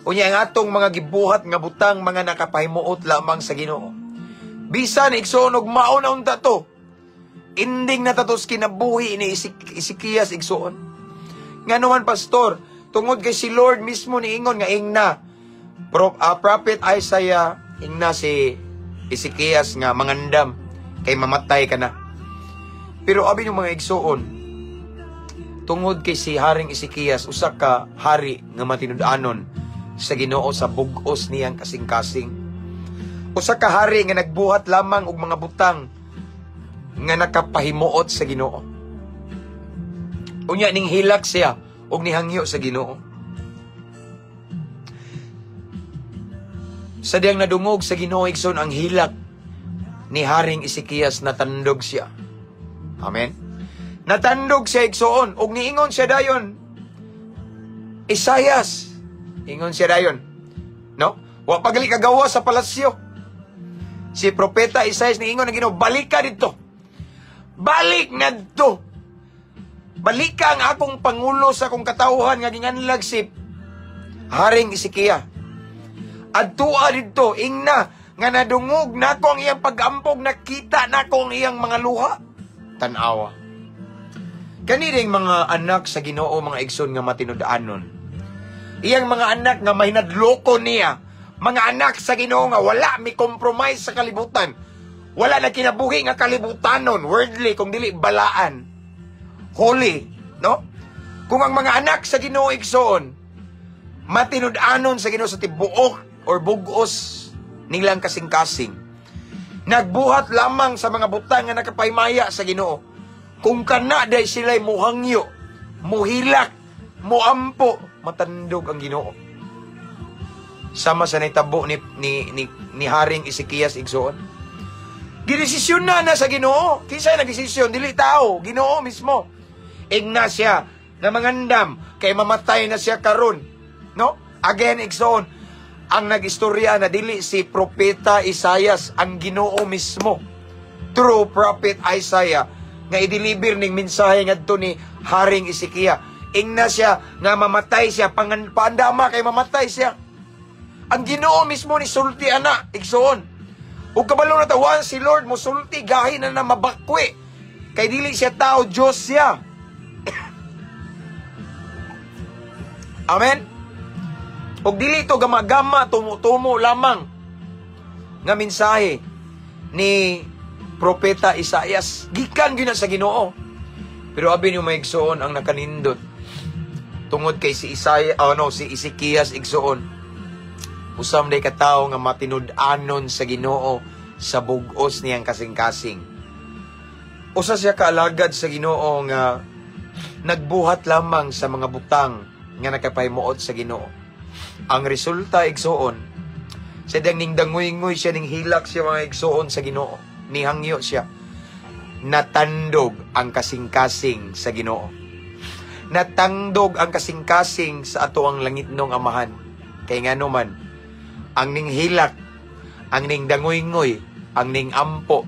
[SPEAKER 1] unya ang atong mga gibuhat nga butang mga nakapahimuot lamang sa Ginoo. Bisan, igsoon, og mao na unta to. Ending na tatos kinabuhi ni Ezekias, igsoon. Nga naman, Pastor? Tungod kay si Lord mismo niingon nga ingna. Prophet Isaiah, ingna si Ezekias nga mangandam kay mamatay ka na. Pero abi yung mga igsoon, tungod kay si Haring Ezekias usa ka hari nga matinud-anon sa Ginoo sa bug-os niyang kasing-kasing. Usa ka hari nga nagbuhat lamang og mga butang nga nakapahimuot sa Ginoo. Unya ning hilak siya og nihangyo sa Ginoo. Sa diyang nadungog sa Ginoo, igsoon, ang hilak ni Haring Ezekias, natandog siya. Amen. Natandog siya, igsoon, ug niingon siya dayon. "Isayas," ingon siya dayon. No? Wa pagali kagawa sa palasyo. Si Propeta Isayas, niingon ang Ginoo, "Balik ka dito. Balik ngadto. Balik ka ang akong pangulo sa akong katawhan nga ginganlag si Haring Ezekias. Adtua didto, ingna nga nadungog nako ang iyang pag-ampog, nakita nako ang iyang mga luha." Tan-awa. Kaniring mga anak sa Ginoo, mga igsoon, nga matinud-anon. Iyang mga anak nga mahinadloko niya. Mga anak sa Ginoo nga wala mi compromise sa kalibutan. Wala na kinabuhi nga kalibutanon, worldly kung dili balaan. Holy, no? Kung ang mga anak sa Ginoo, igsoon, matinud-anon sa Ginoo sa tibuok or bugos nilang kasing-kasing. Nagbuhat lamang sa mga butang nga nakapahimaya sa Ginoo. Kung kana day sila'y muhangyo, muhilak, muampo, matandog ang Ginoo. Sama sa nitabo ni Haring Ezekias, igsoon. Gidesisyon na na sa Ginoo. Kinsa nagdesisyon? Dili tao, Ginoo mismo. Ingna siya nga mangandam kay mamatay na siya karon. No? Again, igsoon, ang nagistorya na dili si Propeta Isaias, ang Ginoo mismo. Through Prophet Isaiah nga i-deliver ning mensahe ngadto ni Haring Ezekiel. Ingna siya nga mamatay siya, paandama kay mamatay siya. Ang Ginoo mismo ni sulti ana, igsoon. Ug kabalo na ta, once si Lord mosulti, gahi na na mabakwi. Kay dili siya tao, Diyos siya. Amen. Ug dili to gama-gama, tumo-tumo lamang nga mensahe ni Propeta Isaias. Gikan gyud na sa Ginoo. Pero abi niyo, mga igsoon, ang nakanindot tungod kay si Isaiah, oh no, si Ezekias, igsoon, usam day ka tawo nga matinud-anon sa Ginoo sa bug-os niyang kasing-kasing. Usa siya kaalagad sa Ginoo nga nagbuhat lamang sa mga butang nga nakapahimuot sa Ginoo. Ang resulta, igsoon, sa dang ning dangoy-ngoy siya, ning hilak siya, mga igsoon, sa Ginoo, nihangyo siya, natandog ang kasing-kasing sa Ginoo. Natandog ang kasing-kasing sa ato ang langitnong Amahan. Kay ngano man, ang ning hilak, ang ning dangoy-ngoy, ang ning ampo,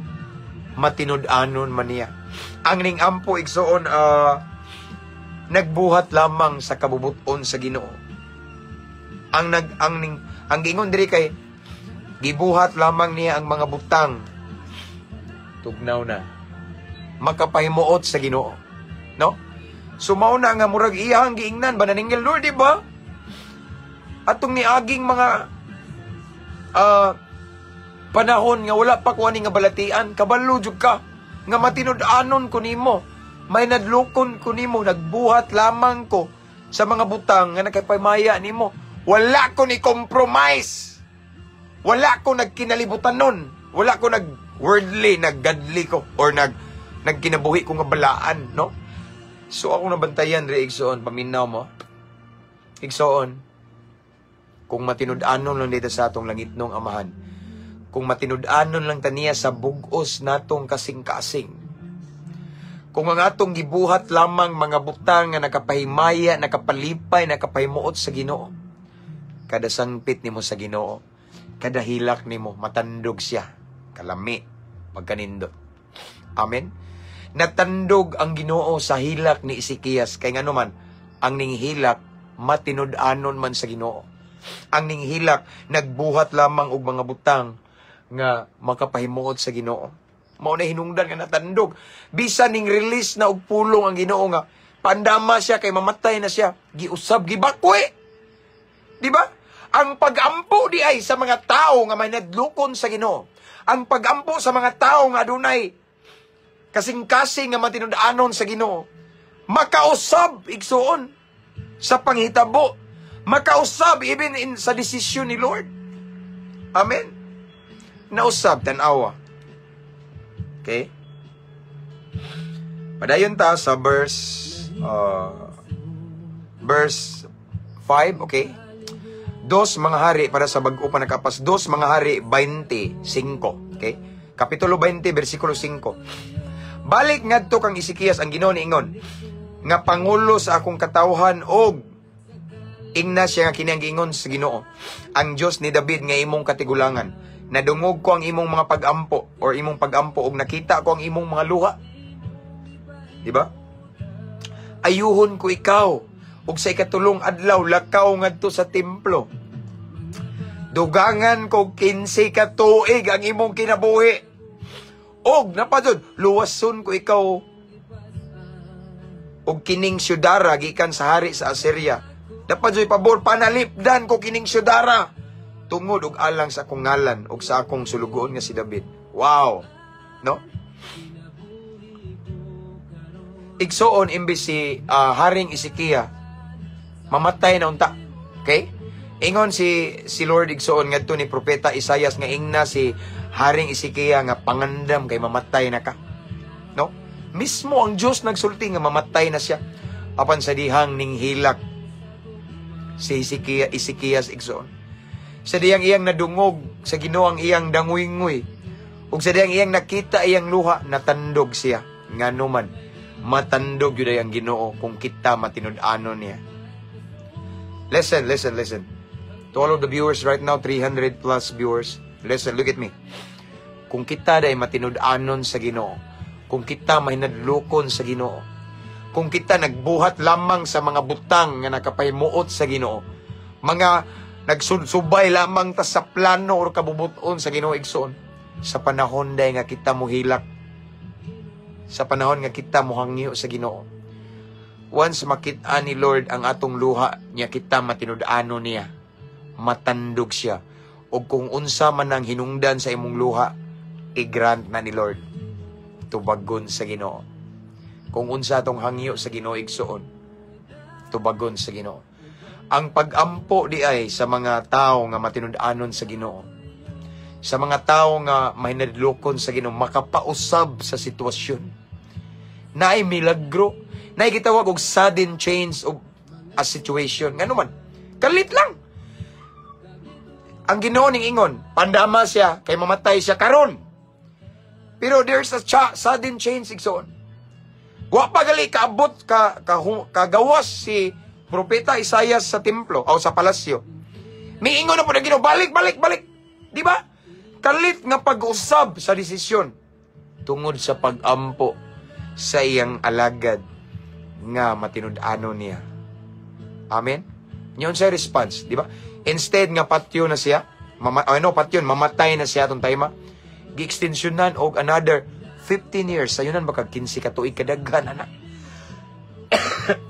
[SPEAKER 1] matinud-anon man niya. Ang ning ampo, igsoon, nagbuhat lamang sa kabubuton sa Ginoo. Ang giingon diri kay gibuhat lamang niya ang mga butang, tugnaw na, makapahimuot sa Ginoo, no? So mao na nga murag iyang giingnan ba naningil, "Lord, di ba atong niaging mga panahon nga wala pa ko ani nga balatian, kabalo jud ka nga matinud-anon ko nimo, may nadlokon ko nimo, nagbuhat lamang ko sa mga butang nga nakapamaya nimo. Wala ko ni compromise. Wala ko nagkinalibutan nun. Wala ko nag worldly, nag-godly ko or nagkinabuhi ko nga balaan, no?" So ako nabantayan re, igsoon, paminaw mo. Igsoon, kung matinud-anon lang dito sa atong langitnong Amahan, kung matinud-anon lang taniya sa bugos natong kasing-kasing, kung ang atong gibuhat lamang mga butang nga nakapahimaya, nakapalipay, nakapahimuot sa Ginoo, kada sangpit nimo sa Ginoo, kada hilak nimo, matandog siya, kalami, pagkanindot. Amen. Natandog ang Ginoo sa hilak ni Ezekias, kay ngano man, ang ning hilak matinud-anon man sa Ginoo. Ang ning hilak nagbuhat lamang og mga butang nga makapahimuot sa Ginoo. Mao na hinungdan nga natandog. Bisan ning release na og pulong ang Ginoo nga pandama siya kay mamatay na siya, giusab, gibakwi. Di ba? Ang pagampo di ay sa mga tao nga may nadlukon sa Ginoo. Ang pagampo sa mga tao nga adunay kasing-kasing nga matinud-anon sa Ginoo, makausab, igsuon, sa panghitabo, makausab even in sa desisyon ni Lord. Amen. Nausab, tan-awa. Okay? Padayon ta sa verse 5, okay? Dos Mga Hari, para sa bag-o pa nakapas, Dos Mga Hari 25, okay? Kapitulo 20, versikulo 5. Balik ngadto kang Ezekias, ang Ginoo niingon nga pangulo sa akong katawhan og ingna siya nga kini ang giingon sa Ginoo, ang Dios ni David nga imong katigulangan. Nadungog ko ang imong mga pagampo or imong pagampo og nakita ko ang imong mga luha. Di ba? Ayuhon ko ikaw ug sa ikatulong adlaw lakaw ngadto sa templo. Dugangan ko 15 ka tuig ang imong kinabuhi. Og napadod, luwason ko ikaw Og kining syudara gikan sa hari sa Assyria. Dapat joy pabor, panalipdan ko kining syudara tungod og alang sa akong ngalan ug sa akong sulugoon nga si David. Wow. No? Igsuon, imbes si Haring Hezekiah mamatay na unta. Okay? Ingon si Lord, igsuon, ngadto ni propeta Isaias nga ingna si Haring Hezekiah nga pangandam kay mamatay na ka. No? Mismo ang Dios nagsulti nga mamatay na siya. Apan sa dihang ning hilak si Hezekiah, Ezekias, igsuon. Sa dihang iyang nadungog sa Ginoo ang iyang danguy-nguy. Ug sa dihang iyang nakita iyang luha, natandog siya. Ngano man, matandog yun ay ang Ginoo kung kita matinud-anon niya. Listen, listen, listen. To all of the viewers right now, 300 plus viewers, listen, look at me. Kung kita day matinud-anon sa Ginoo, kung kita mahinadlokon sa Ginoo, kung kita nagbuhat lamang sa mga butang nga nakapahimuot sa Ginoo, mga nagsulsubay lamang ta sa plano or kabubuton sa Ginoo, igsoon, sa panahon day nga kita muhilak, sa panahon nga kita muhangyo sa Ginoo, once makita ni Lord ang atong luha niya, kita matinud-anon niya, matandog siya. O kung unsa man ang hinungdan sa imong luha, i-grant na ni Lord. Tubagon sa Ginoo. Kung unsa atong hangyo sa Ginoo, igsuon, tubagon sa Ginoo. Ang pagampo di ay sa mga tao nga matinud-anon sa Ginoo, sa mga tao nga mahinadlokon sa Ginoo, makapausab sa sitwasyon. Naay milagro, naay gitawag og sudden change of a situation. Ngano man, kalit lang. Ang Ginoo ning ingon, pandama siya kay mamatay siya karon. Pero there's a sudden change, igsoon. Wa pa gali kaabot ka, kagawas si Propeta Isaias sa templo o sa palasyo. Miingon na po ng Ginoo, "Balik, balik, balik." Di ba? Kalit nga pag-usab sa desisyon tungod sa pag-ampo sa iyang alagad nga matinud-ano niya. Amen? Yun sa response, di ba? Instead nga patyo na siya, ano, patyon, mamatay na siya atong time, gi-extensyonan og another 15 years. Sayunan ba kag 15 ka tuig, kadaghan ana.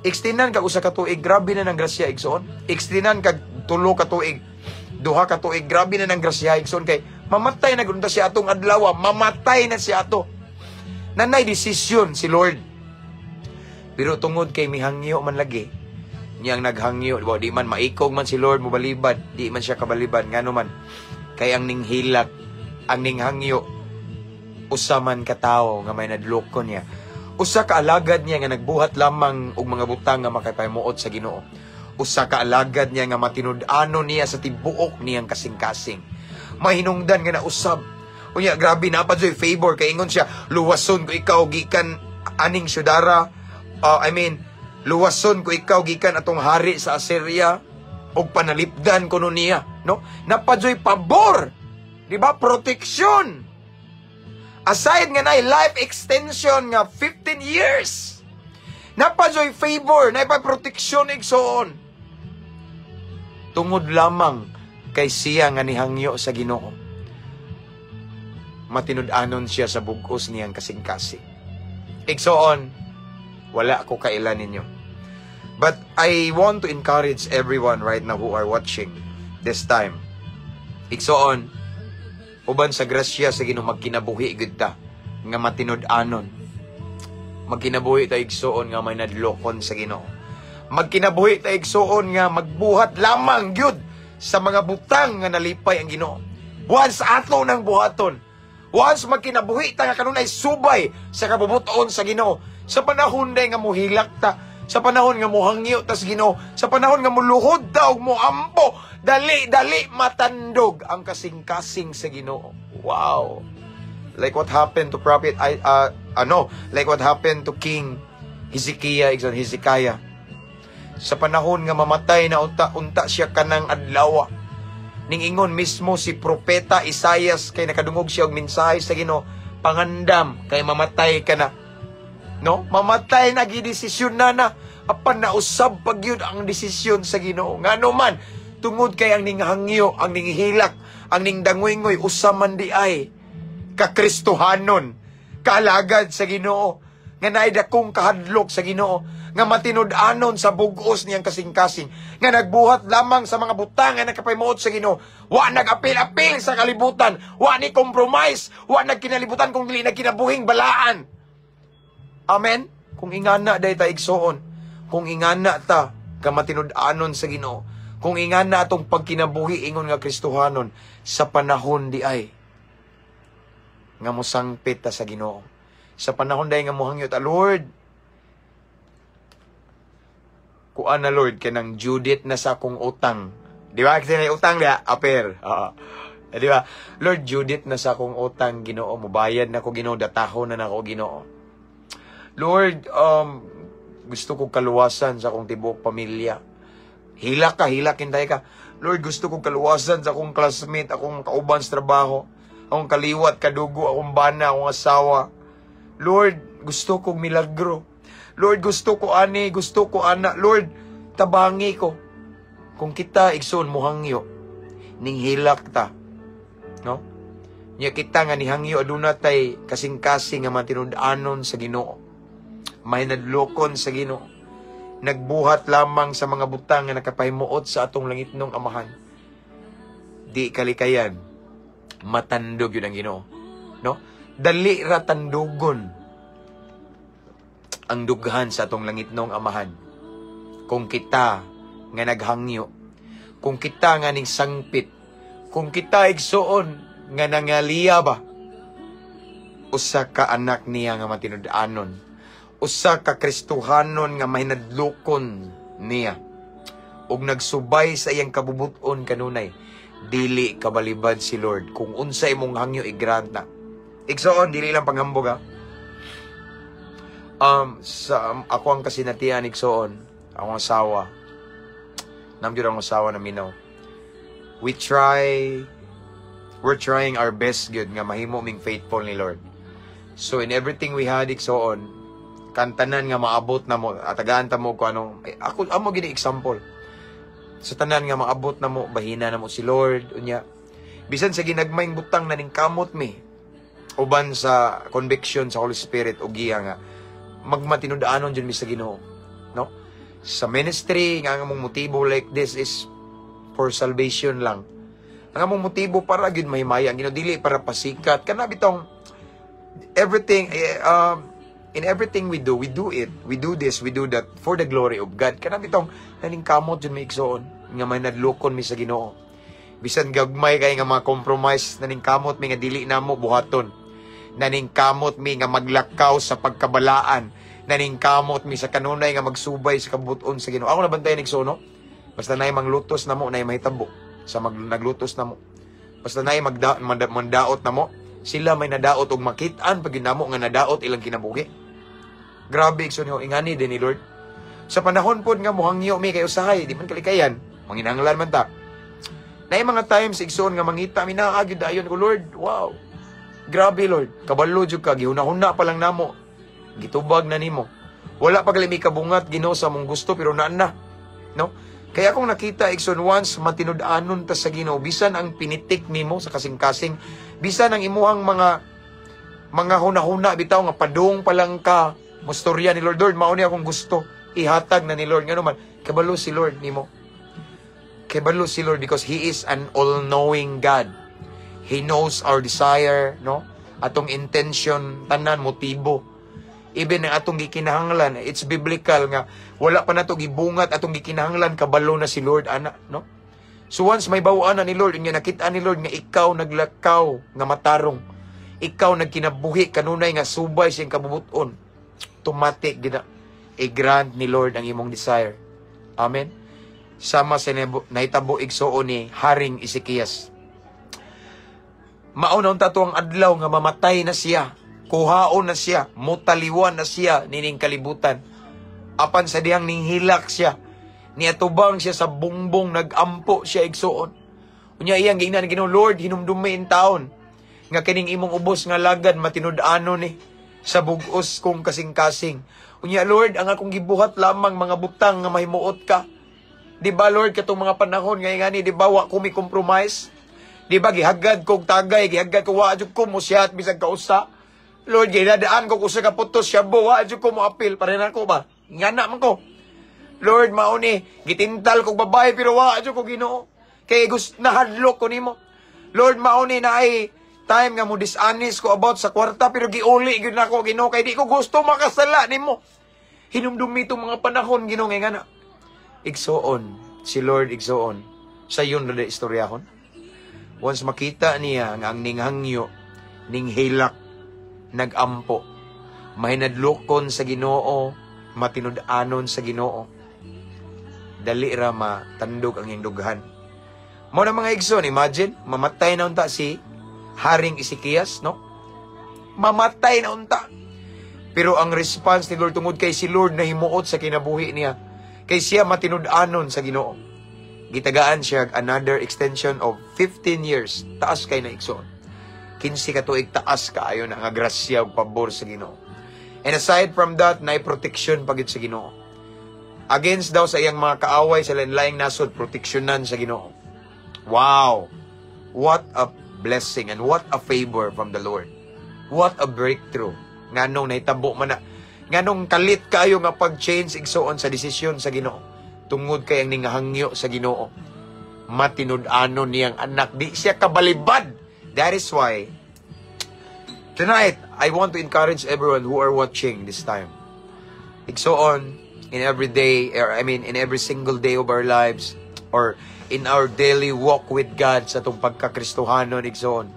[SPEAKER 1] Extendan kag usa ka tuig, grabe na ng grasya, igsoon. Extendan kag 3 ka tuig, 2 ka tuig, grabe na ng grasya, igsoon, kay mamatay na gud siya atong adlaw, mamatay na siya ato. Nanay desisyon si Lord. Pero tungod kay mihangyo man lagi, niyang naghangyo, di ba, di man maikog man si Lord mobalibad, di man siya kabalibad, ngano man, kay ang ninghilak, ang ninghangyo, usa man ka tawo nga may nadloko niya. Usa ka alagad niya nga nagbuhat lamang og mga butang nga makapahimuot sa Ginoo. Usa ka alagad niya nga matinud-ano niya sa tibuok niyang kasing-kasing. Mahinungdan nga nausab. Unya, grabe na pa joy favor kay ingon siya, "Luwason ko ikaw gikan aning syudara." I mean, "Luwason ko ikaw gikan atong hari sa Assyria ug panalipdan kuno niya," no? Napadyoy pabor. Di ba? Protection. Aside nga nay life extension nga 15 years. Napadyoy favor, nay pa protection, igsoon. Tungod lamang kay siya nga nihangyo sa Ginoo. Matinud-anon siya sa bugos niyang kasing-kasing. Igsoon, wala ko kailan ninyo. But I want to encourage everyone right now who are watching this time. Igsoon, uban sa grasya sa Ginoo, magkinabuhi gud ta nga matinud-anon. Magkinabuhi ta, igsoon, nga may nadlokon sa Ginoo. Magkinabuhi ta, igsoon, nga magbuhat lamang gyud sa mga butang nga nalipay ang Ginoo. Once ato nang buhaton. Once magkinabuhi ta nga kanunay subay sa kabubuton sa Ginoo. Sa panahon day nga muhilak ta, sa panahon nga muhangyo ta sa Ginoo, sa panahon nga muluhod ta ug muampo, dali dali matandog ang kasing-kasing sa Ginoo. Wow. Like what happened to prophet I ano, like what happened to King Hezekiah, Hezekiah. Sa panahon nga mamatay na unta unta siya kanang adlaw. Ning ingon mismo si propeta Isaias kay nakadungog siya og mensahe sa Ginoo, "Pangandam kay mamatay ka na." No? Mamatay na, gidesisyon na na. Apan nausab pag yun ang desisyon sa Ginoo. Ngano man, tungod kay ang ninghangyo, ang ninghilak, ang ningdangoy-ngoy, usa man di ay kakristohanon, kaalagad sa Ginoo, Nga naay dakong kahadlok sa Ginoo, nga matinud-anon sa bugos niyang kasing-kasing, nga nagbuhat lamang sa mga butang nga nakapahimuot sa Ginoo, wa nag-apil-apil sa kalibutan, wa ni compromise, wa nagkinalibutan kung dili nagkinabuhing balaan. Amen. Kung ingana day ta, igsoon, kung ingana ta ka matinud-anon sa Ginoo, kung ingana atong pagkinabuhi ingon nga Kristohanon sa panahon di ay nga mosangpit ta sa Ginoo, sa panahon day nga mohangyo ta, "Lord, kuan na, Lord, kanang due date na sa akong utang." Di ba? Kasi may utang diya, aper. Oo. Eh, di ba? "Lord, due date na sa akong utang, Ginoo. Mubayad na ko, Ginoo. Dataho na nako, Ginoo. Lord, gusto ko kaluwasan sa akong tibuok pamilya." Hilak ka, hilak, hintay ka. "Lord, gusto ko kaluwasan sa akong classmate, akong kauban sa trabaho, akong kaliwat, kadugo, akong bana, akong asawa. Lord, gusto kong milagro. Lord, gusto ko ani, gusto ko ana. Lord, tabangi ko." Kung kita, igsoon, muhangyo, ning hilak ta. No? Nya kita nga nihangyo, aduna tay kasing-kasing nga matinud-anon sa Ginoo. Mahinadlokon sa Ginoo. Nagbuhat lamang sa mga butang nga nakapahimuot sa atong langitnong Amahan. Di kalikayan, matandog yun ang Ginoo. No? Dali ra tandugon ang dughan sa atong langitnong Amahan. Kung kita nga naghangyo, kung kita nga ning sangpit, kung kita, igsoon, nga nangaliya ba, usa ka anak niya nga matinud-anon, usa ka Kristohanon nga mahinadlokon niya, ug nagsubay sa iyang kabubuton kanunay, dili kabalibad si Lord. Kung unsa imong hangyo, i-grant na. Igsoon, dili lang panghambog ha. Sa ako ang kasinatian, igsoon, akong asawa. Namgyud ang asawa na minaw. We're trying our best gyud nga mahimo ming faithful ni Lord. So in everything we had, igsoon, kantanan nga maabot na mo, atagaan ta mo ko ano, eh, ako amo gini example. Sa tanan nga maabot na mo, bahina na mo si Lord, unya. Bisan sa ginagmayng butang na ning kamot mi, uban sa conviction sa Holy Spirit o giya nga magmatinud-anon jud mi sa Ginoo, no? Sa ministry nga ang among motibo like this is for salvation lang. Ang among motibo para gyud mahimaya ang Ginoo, dili para pasikat. Kana bitong everything eh, in everything we do, we do it. We do this, we do that for the glory of God. Kana bitong naningkamot jud mi, igsoon, nga may nadlokon mi sa Ginoo. Bisan gagmay kay nga mga compromise, naningkamot mi nga dili namo buhaton. Naningkamot mi nga maglakaw sa pagkabalaan. Naningkamot mi sa kanunay nga magsubay sa kabuton sa Ginoo. Ako nabantayan, igsoon, no? Basta naay manglutos namo, naay mahitabo sa naglutos namo. Basta naay mandaot namo, sila may nadaot og makit-an pag namo nga nadaot ilang kinabuhi. Grabe, igsoon, yo, ingani din ni Lord. Sa panahon pod nga muhangyo mi kay usahay, di man kalikayan, manginahanglan man ta. Naay mga times, igsoon, nga mangita mi naa gyud dayon ko, "Lord, wow. Grabe, Lord, kabalo jud ka, gihuna-huna pa lang namo. Gitubag na nimo. Wala pa gali mi kabungat, Ginoo, sa among gusto pero naan na." No? Kaya akong nakita, igsoon, once matinud-anon ta sa Ginoo, bisan ang pinitik nimo sa kasing-kasing, bisan ang imuhang mga huna-huna bitaw nga padung pa lang ka, mustorya ni Lord, "Lord, mao ni akong gusto," ihatag na ni Lord. Ngano man, kabalo si Lord nimo. Kabalo si Lord because He is an all-knowing God. He knows our desire, no? Atong intention, tanan, motibo. Even ang atong gikinahanglan, it's biblical nga wala pa nato gibungat atong gikinahanglan, kabalo na si Lord ana, no? So once may bawaan na ni Lord, nga nakita ni Lord nga ikaw naglakaw nga matarong, ikaw nagkinabuhi kanunay nga subay siyang kabubuton, automatic gina i-grant ni Lord ang imong desire. Amen. Sama sa nahitabo, igsoon, ni Haring Ezekias. Mao na unta to ang adlaw nga mamatay na siya. Kuhaon na siya, mutaliwan na siya nining kalibutan. Apan sa dihang ninghilak siya, niatubang siya sa bungbong, nagampo siya, igsoon. Unya iyang giingnan Ginoo, "Lord, hinumdumi taon nga kining imong ubos nga lagad matinud-anon ni sa bug-os kong kasing-kasing. Unya, Lord, ang akong gibuhat lamang mga butang nga mahimuot ka. Di ba, Lord, katong mga panahon nga ngani, di ba wa ko mi compromise? Di ba gihagad kog tagay, gihagad ko, wa jud ko musiyat bisag kausa. Lord, ginadaan ko usa ka putos shabu, wa jud ko moapil, pare na ko ba? Ngana man ko. Lord, mao ni gitintal kog babae pero wa jud ko, Ginoo. Kay gust nahadlok ko nimo. Lord, mao ni naay time nga mo dishonest ko about sa kwarta pero giuli gyud nako, Ginoo, kay di ko gusto makasala nimo. Hinumdumi itong mga panahon, Ginoo, nga ngana. Igsoon, si Lord, igsoon. Sa yun na istoryahon. Once makita niya nga ang ninghangyo, ninghilak, nagampo, mahinadlokon sa Ginoo, matinud-anon sa Ginoo, dali ra matandog ang iyang dughan. Mao na, mga igsoon, imagine, mamatay na unta si Haring Ezekias, no? Mamatay na unta. Pero ang response ni Lord, tungod kay si Lord nahimuot sa kinabuhi niya, kay siya matinud-anon sa Ginoo. Gitagaan siya another extension of 15 years. Taas kay na, igsoon. 15 ka tuig, taas kaayo na nga grasya ug pabor sa Ginoo. And aside from that, naay protection pa gyud sa Ginoo. Against daw sa iyang mga kaaway sa lain-laing nasod, proteksyonan sa Ginoo. Wow! What a blessing and what a favor from the Lord. What a breakthrough. Nganong nahitabo man na. Nganong kalit kayo nga pag-change, igsoon, sa desisyon sa Ginoo. Tungod kay ang ningahangyo sa Ginoo, matinud-anon niyang anak. Di siya kabalibad. That is why tonight I want to encourage everyone who are watching this time. Igsoon, in every day, or I mean, in every single day of our lives, or in our daily walk with God sa atong pagkakristohanon, igsoon,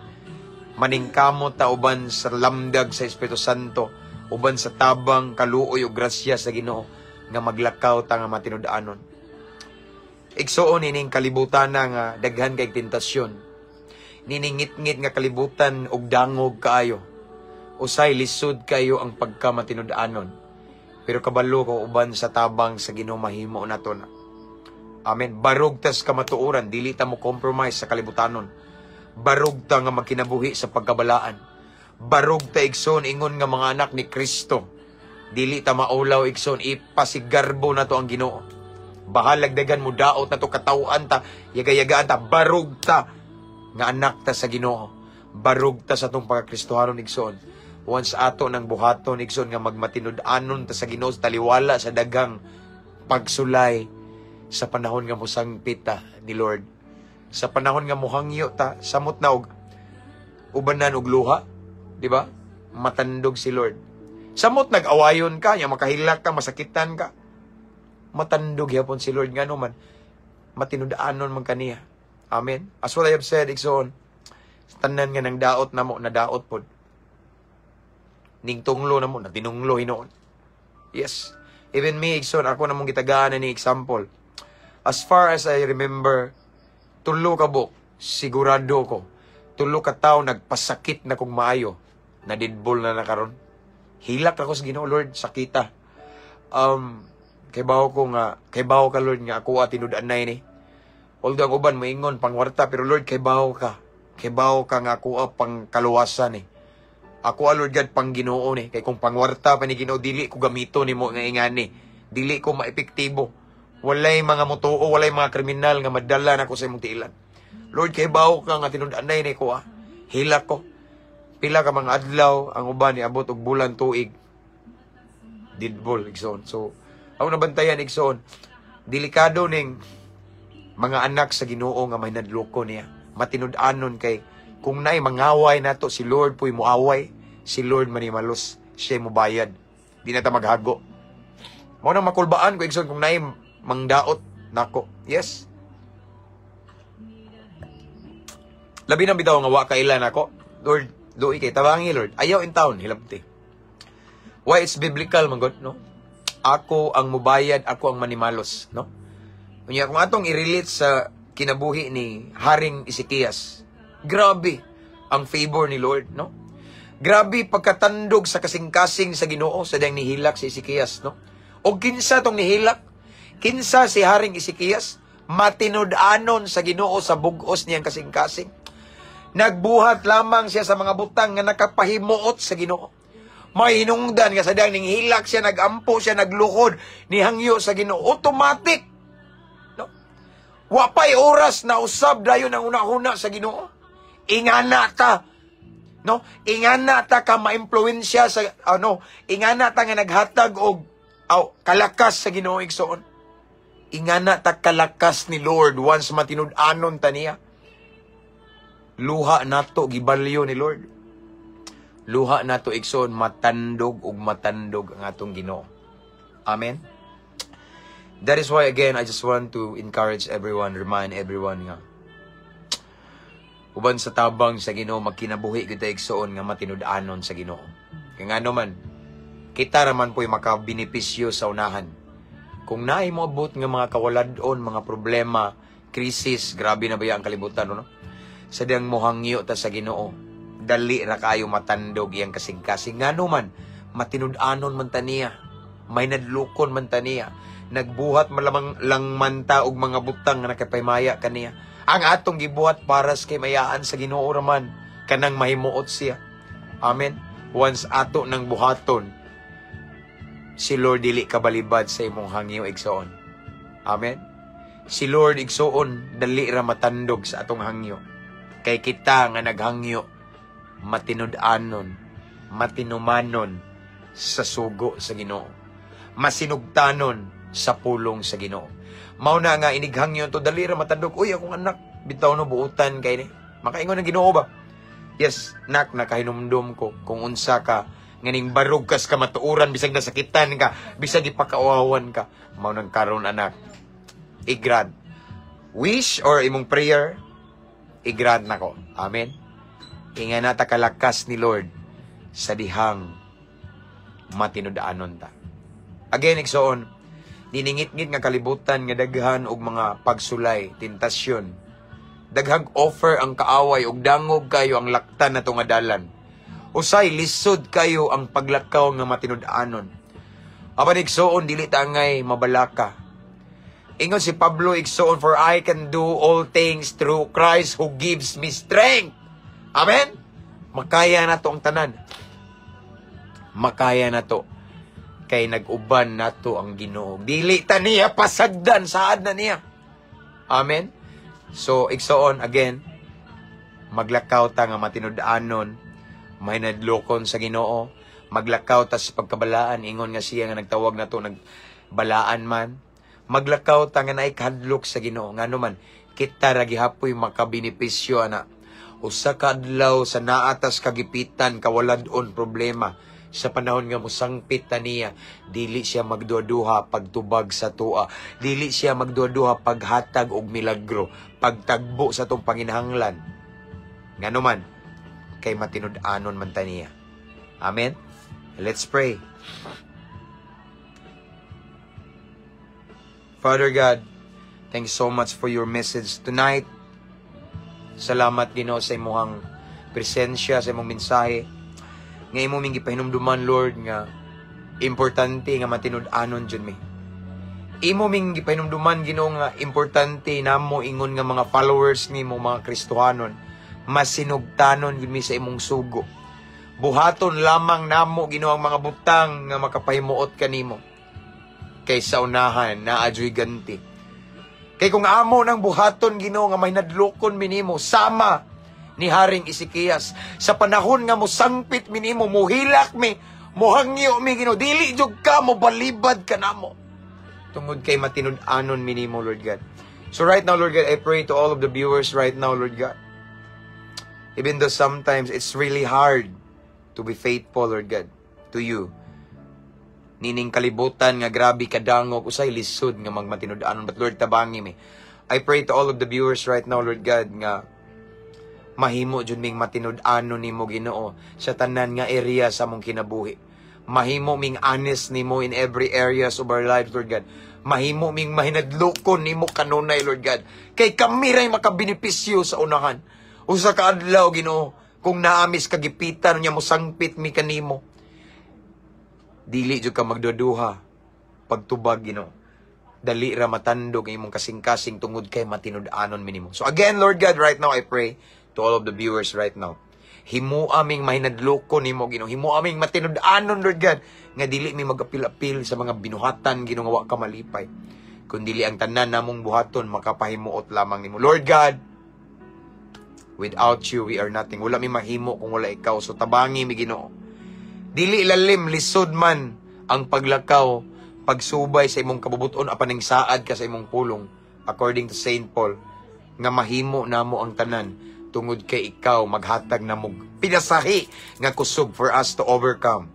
[SPEAKER 1] maningkamot ta uban sa lamdag sa Espiritu Santo, uban sa tabang, kaluoy ug grasya sa Ginoo nga maglakaw ta nga matinud-anon. Igsoon, ining kalibutan na nga daghan kay tentasyon. Niningit-ngit nga kalibutan og dangog kaayo. Usay lisod kayo ang pagkamatinud-anon. Pero kabalo ko, uban sa tabang sa Ginoo, mahimo nato na. Amen. Barog tas kamatuoran, dili ta mo compromise sa kalibutanon. Barog ta nga magkinabuhi sa pagkabalaan. Barog ta, igsoon, ingon nga mga anak ni Kristo. Dili ta maulaw, igsoon, ipasigarbo nato ang Ginoo. Bahalag daghan mo daot nato, kataw-an ta, yagayagaan ta, barog ta nga anak ta sa Ginoo. Barog ta sa atong pagkakristohanon, igsoon. Once ato ng buhaton, igsoon, nga magmatinud-anon ta sa Ginoo taliwala sa daghang pagsulay sa panahon nga mosangpit ta ni Lord. Sa panahon nga muhangyo ta, samot na og ubanan og luha, di ba? Matandog si Lord. Samot nag-awayon ka, nya makahilak ka, masakitan ka. Matandog yapon si Lord, ngano man matinud-anon man kaniya. Amen. As what I have said, igsoon, tanan nga nang daot namo, nadaot pod. Ning tunglo namo, na tinunglo hinuon. Yes. Even me, igsoon, ako namong gitagaan ni example. As far as I remember, 3 ka buok, sigurado ko, 3 ka tawo nagpasakit na kong maayo, na didbol na nakaron. Hilak ako sa Ginoo, "Lord, sakita. Kay bawo ka, Lord, nga ako at tinud-anay ni. Although ang uban moingon pangwarta, pero Lord, kay bawo ka. Kay bawo ka nga ako pang kaluwasan ni. Ako, Lord God, pang Ginoo ni. Kay kung pangwarta pa ni Ginoo, dili ko gamito nimo nga ingani. Dili ko maepektibo. Walay mga mutuo, walay mga kriminal nga madala nako sa imong tiilan. Lord, kay bawo ka nga tinud-anay ni ko ah. Hilak ko." Pila ka mga adlaw, ang uban niabot og bulan, tuig. Didbol, igsoon. So, ako nabantayan, igsoon, delikado ning mga anak sa Ginoo nga may nadloko niya. Matinud-anon kay kung naay mangaway nato, si Lord po'y muaway, si Lord manimalos, siya mubayad. Di na ta maghago. Mao nang makulbaan ko, igsoon, kung naay mangdaot nako. Yes. Labi na bitaw nga wa kailan ako. "Lord, luoy kay tabangi, Lord." Ayaw in town, hilabti. Why it's biblical man god, no? Ako ang mubayad, ako ang manimalos, no? Unya kung atong i-relate sa kinabuhi ni Haring Ezekias, grabe ang favor ni Lord, no? Grabe pagkatandog sa kasing-kasing sa Ginoo sa dayang nihilak si Ezekias, no? O kinsa tong nihilak? Kinsa si Haring Ezekias? Matinud-anon sa Ginoo sa bug-os niyang kasing-kasing. Nagbuhat lamang siya sa mga butang nga nakapahimuot sa Ginoo. May hinungdan nga sa dang ninghilak siya, nagampo siya, nagluhod, nihangyo sa Ginoo. Automatic. No? Wa pa'y oras na usab dayon ang una-una sa Ginoo. Ingana ta. No? Ingana ta ka maimpluwensya sa ano, ingana ta nga naghatag og aw, kalakas sa Ginoo, igsoon. Ingana ta kalakas ni Lord once matinud-anon ta niya. Luha nato gibalyo ni Lord. Luha nato, igsoon, matandog ug matandog ang atong Ginoo. Amen. That is why, again, I just want to encourage everyone, remind everyone nga uban sa tabang sa Ginoo, magkinabuhi kita, igsoon, nga matinud-anon sa Ginoo. Kay ngano man, kita raman po'y makabenepisyo sa unahan. Kung naay moabot nga mga kawalad-on, mga problema, krisis, grabe na ba ang kalibutan, no? Sa diyang mohangyo ta sa Ginoo, dali ra kayo matandog iyang kasing-kasing. Ngano man, matinud-anon man ta niya, may nadlukon man ta niya, nagbuhat malamang lang man ta og mga butang nga nakapaymaya kaniya. Ang atong gibuhat para sa kaymayaan sa Ginoo raman, kanang mahimuot siya. Amen. Once ato nang buhaton, si Lord dili kabalibad sa imong hangyo, igsoon. Amen. Si Lord, igsoon, dali ra matandog sa atong hangyo. Kay kita nga naghangyo, matinud-anon, matinumanon sa sugo sa Ginoo. Masinugtanon sa pulong sa Ginoo. Mao na nga inighangyo to, dali ra matandog. "Uy, akong anak, bitaw no, buutan kay ni." Makaingon ang Ginoo ba? "Yes, nak, nakahinumdum ko kung unsa ka nganing barog kas ka matuoran bisag nasakitan ka, bisag ipakauawan ka. Mao nang karon, anak, i-grant. Wish or imong prayer, i-grant nako." Amen. Ingana ta kalakas ni Lord sa dihang matinud-anon ta. Again, igsoon, niningit-ngit nga kalibutan nga daghan og mga pagsulay, tentasyon. Daghang offer ang kaaway ug dangog kayo ang laktan nato nga dalan. Usay lisod kayo ang paglakaw nga matinud-anon. Apan, igsoon, dili ta angay mabalaka. Ingon si Pablo, igsoon, "For I can do all things through Christ who gives me strength." Amen? Makaya na to ang tanan. Makaya na to. Kay nag-uban nato ang Ginoo. Dili ta niya pasagdan, saad na niya. Amen? So, igsoon, again, maglakaw ta nga matinud-anon, may nadlokon sa Ginoo, maglakaw ta sa pagkabalaan, ingon nga siya nga nagtawag na to, nagbalaan man, maglakaw ta nga naay kahadlok sa Ginoo, ngano man, kita ra gihapoy makabenepisyo ana. Usa ka adlaw sa naatas kagipitan, kawalad-on, problema, sa panahon nga musangpit ta niya, dili siya magduha-duha pagtubag sa tua, dili siya magduha-duha paghatag og milagro, pagtagbo sa atong panginahanglan. Ngano man, kay matinud-anon man ta niya. Amen? Let's pray. Father God, thank you so much for your message tonight. Salamat, Ginoo, sa imong presensya, sa imong mensahe. Nga imo ming gipahinumduman, Lord, nga importante nga matinud-anon jud mi. Imo ming gipahinumduman, Ginoo, nga importante namo ingon nga mga followers nimo, mga Kristohanon, masinugtanon gid mi sa imong sugo. Buhaton lamang namo, Ginoo, ang mga butang nga makapahimuot kanimo. Kay sa unahan naa juy ganti. Kay kung amo nang buhaton, Ginoo, nga may nadlokon minimo sama ni Haring Ezekias sa panahon nga mosangpit minimo, muhilak mi, mohangyo mi, Ginoo, dili jud ka mo balibad kanamo tungod kay matinud-anon minimo, Lord God. So right now, Lord God, I pray to all of the viewers right now, Lord God. Even though sometimes it's really hard to be faithful, Lord God, to you. Nining kalibutan nga grabe kadangog, usay lisod nga magmatinud-anon, but Lord, tabangi mi. I pray to all of the viewers right now, Lord God, nga mahimo jud ming matinud-anon nimo, Ginoo, sa tanan nga area sa among kinabuhi. Mahimo ming honest nimo in every areas of our lives, Lord God. Mahimo ming mahinadlokon nimo kanunay, Lord God. Kay kami ray makabenepisyo sa unahan. Usa ka adlaw, Ginoo, kung naamis kagipitan niya mosangpit mi kanimo, dili jud ka magduduha pagtubag, Ginoo. Dali ra matandog ang imong kasing-kasing tungod kay matinud-anon minimo. So again, Lord God, right now I pray to all of the viewers right now. Himo aming mahinadlokon nimo, Ginoo. Himo aming matinud-anon, Lord God, nga dili mi magapil-apil sa mga binuhatan, Ginoo, nga wa ka malipay. Kun dili ang tanan namong buhaton makapahimuot lamang nimo. Lord God, Without you, we are nothing. Wala mi mahimo kung wala ikaw. So tabangi mi, Ginoo. Dili lalim, lisod man ang paglakaw, pagsubay sa imong kabubuton apan ning saad ka sa imong pulong, according to Saint Paul, nga mahimo namo ang tanan tungod kay ikaw maghatag namo pinasahi nga kusog for us to overcome.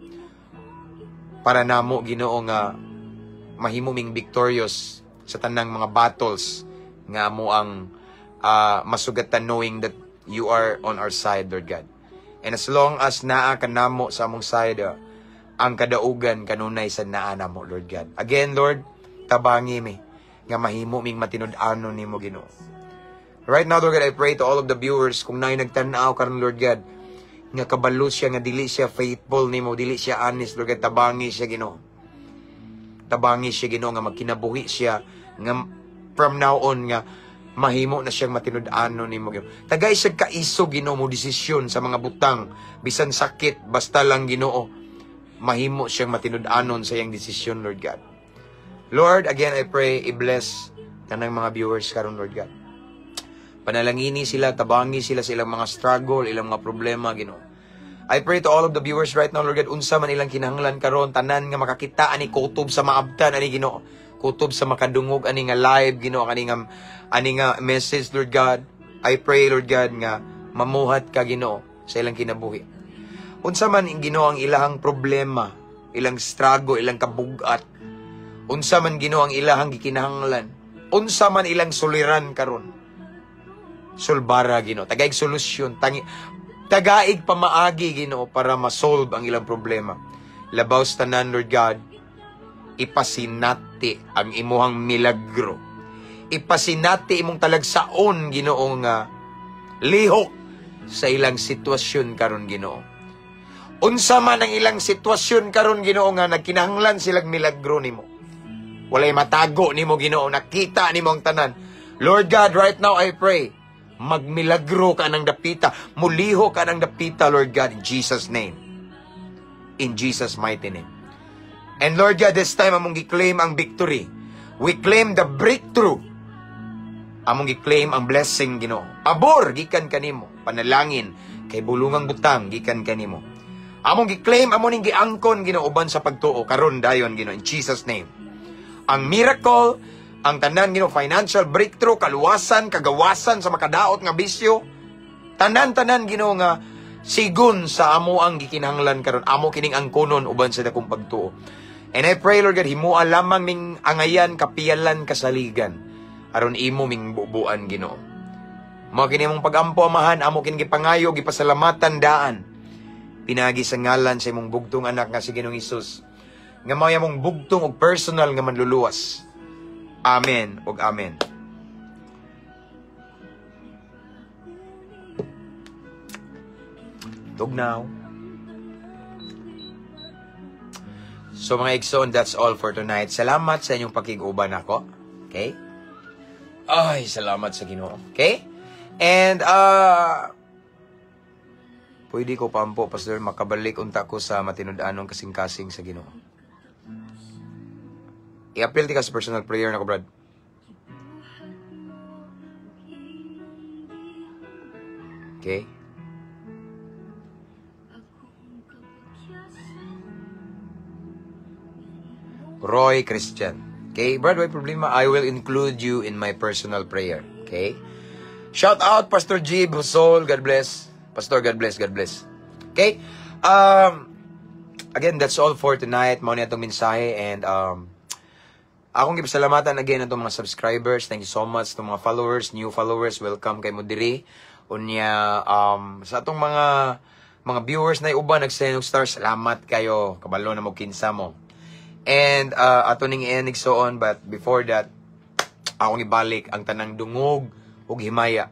[SPEAKER 1] Para namo, Ginoo, nga mahimo ming victorious sa tanang mga battles nga amo ang masugatan, knowing that you are on our side, Lord God. And as long as naa ka namo sa among side, ang kadaugan kanunay sa naa namo, Lord God. Again, Lord, tabangi mi nga mahimo ming matinud-anon nimo, Ginoo. Right now, Lord God, I pray to all of the viewers, kung naay nagtan-aw karon, Lord God, nga kabalo siya nga dili siya faithful nimo, dili siya honest, Lord God, tabangi siya, Ginoo. Tabangi siya, Ginoo, nga magkinabuhi siya nga from now on nga mahimo na siyang matinud-anon nimo, Ginoo. Tagay siya kaisog, Ginoo, mo desisyon sa mga butang, bisan sakit, basta lang, Ginoo, mahimo siyang matinud-anon sa iyang desisyon, Lord God. Lord, again I pray, i-bless tanang mga viewers karon, Lord God. Panalangini sila, tabangi sila sa ilang mga struggle, ilang mga problema, Ginoo. I pray to all of the viewers right now, Lord God, unsa man ilang kinahanglan karon, tanan nga makakita ani, kutob sa maabtan ani, Ginoo. Kutob sa makadungog ani nga live, Ginoo, ani nga message, Lord God. I pray, Lord God, nga mamuhat ka, Ginoo, sa ilang kinabuhi. Unsa man, Ginoo, ang ilahang problema, ilang struggle, ilang kabugat. Unsa man, Ginoo, ang ilahang gikinahanglan. Unsa man ilang suliran karon, solbara, Ginoo. Tagaig solusyon, tangi tagaig pamaagi, Ginoo, para ma-solve ang ilang problema. Labaw sa tanan, Lord God, ipasinati ang imuhang milagro. Ipasinati imong talagsaon, Ginoo, nga lihok sa ilang sitwasyon karon, Ginoo. Unsa man ang ilang sitwasyon karon, Ginoo, nga nagkinahanglan silang milagro nimo. Walay matago nimo, Ginoo, nakita nimo ang tanan. Lord God, right now I pray, magmilagro ka ng dapita, muliho ka ng dapita, Lord God, in Jesus' name. In Jesus' mighty name. And Lord God, this time among gi-claim ang victory. We claim the breakthrough. Among gi-claim ang blessing, Ginoo. Pabor gikan kanimo, panalangin kay bulungang butang gikan kanimo. Among gi-claim, amo ning giangkon, Ginoo, uban sa pagtuo karon dayon, Ginoo, in Jesus' name. Ang miracle, ang tanan, Ginoo, financial breakthrough, kaluwasan, kagawasan sa makadaot nga bisyo, tanan-tanan, Ginoo, nga sigon sa amo ang gikinahanglan karon, amo kining angkonon uban sa dakong pagtuo. And I pray, Lord God, himua lamang ming angayan, kapiyalan, kasaligan aron imo ming bubuan, Ginoo. Mao kini mong pagampo, Amahan, amo kini gipangayo, gipasalamatan daan. Pinagi sa ngalan sa imong bugtong anak nga si Ginoong Hesus, nga mao mong bugtong og personal nga manluluwas. Amen ug amen. Tugnaw. So mga igsoon, that's all for tonight. Salamat sa inyong pakig-uban ako. Okay? Ay, salamat sa Ginoo. Okay? And, pwede ko paampo, Pastor, makabalik unta ko sa matinud-anong kasing-kasing sa Ginoo. I-appeal di ka sa personal prayer nako, Brad. Okay? Roy Christian. Okay, Brad, may problema. I will include you in my personal prayer. Okay? Shout out, Pastor G. Husol. God bless. Pastor, God bless, God bless. Okay? Again, that's all for tonight. Mao ni atong mensahe and akong gipasalamatan again atong mga subscribers. Thank you so much to mga followers, new followers. Welcome kay mo diri. Unya sa atong mga viewers na uban nag-send og stars, salamat kayo. Kabalo na mo kinsa mo. And ato ning i so on, but before that, akong ibalik ang tanang dungog ug himaya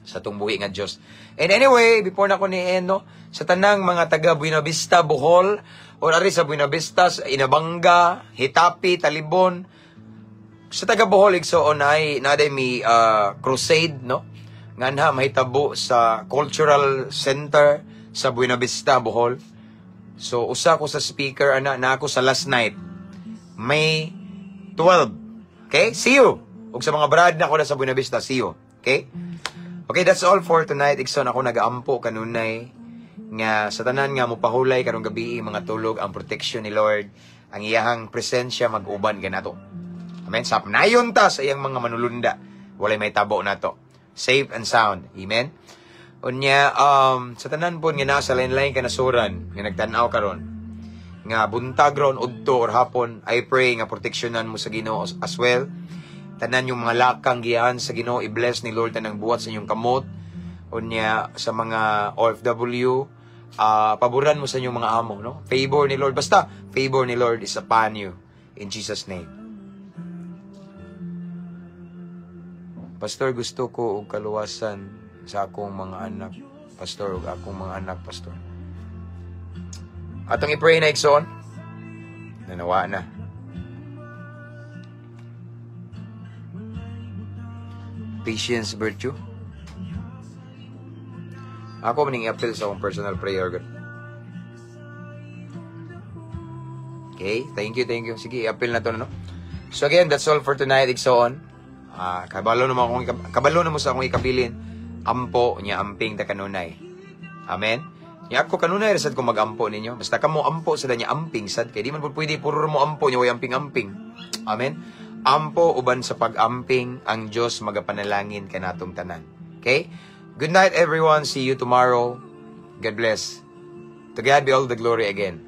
[SPEAKER 1] sa atong buhi nga Dios. And anyway, before na ko ni no, sa tanang mga taga Buena Vista, Bohol, or ari sa Buena Vista, sa Inabanga, Hitapi, Talibon, sa taga Bohol igsoon ay naday mi crusade, no, nganha mahitabo sa Cultural Center sa Buena Vista, Bohol. So usa ko sa speaker ana na ako sa last night, May 12. Okay? See you. Ug sa mga brad na ko na sa Buena Vista, see you. Okay? Okay, that's all for tonight. Igsoon, ako nagaampo kanunay nga sa tanan nga mopahulay karong gabi, mga tulog, ang protection ni Lord, ang iyahang presensya mag-uban kanato. Amen. Sapnayon ta sa iyang mga manulunda. Walay mahitabo nato. Safe and sound. Amen. Unya, sa tanan po nga nasa lain-lain kanasuran nga nagtan-aw karon nga buntag ron, udto or hapon, I pray nga proteksyonan mo sa Ginoo as well. Tanan yung mga lakang giyahan sa Ginoo, i-bless ni Lord tanang buhat sa inyong kamot. Unya, sa mga OFW, paboran mo sa inyong mga amo, no? Favor ni Lord, basta favor ni Lord is upon you in Jesus' name. Pastor, gusto ko og kaluwasan sa akong mga anak. Pastor, og akong mga anak, Pastor. Atong i-pray na, igsoon. Nanawa na. Patience virtue. Ako maning i-appeal sa akong personal prayer. God. Okay, thank you, thank you. Sige, i-appeal na to, no? So again, that's all for tonight, igsoon. Kabalo na mo sa akong ikabilin. Ampo niya, amping ta kanunay. Amen. Nya ako kanunay ra sad ko magampo ninyo. Basta kamo ampo sa niya, amping sad, kay di man pud pwede puro mo ampo niya, way amping-amping. Amen. Ampo uban sa pag-amping, ang Dios magapanalangin kanatong tanan. Okay? Good night, everyone. See you tomorrow. God bless. To God be all the glory again.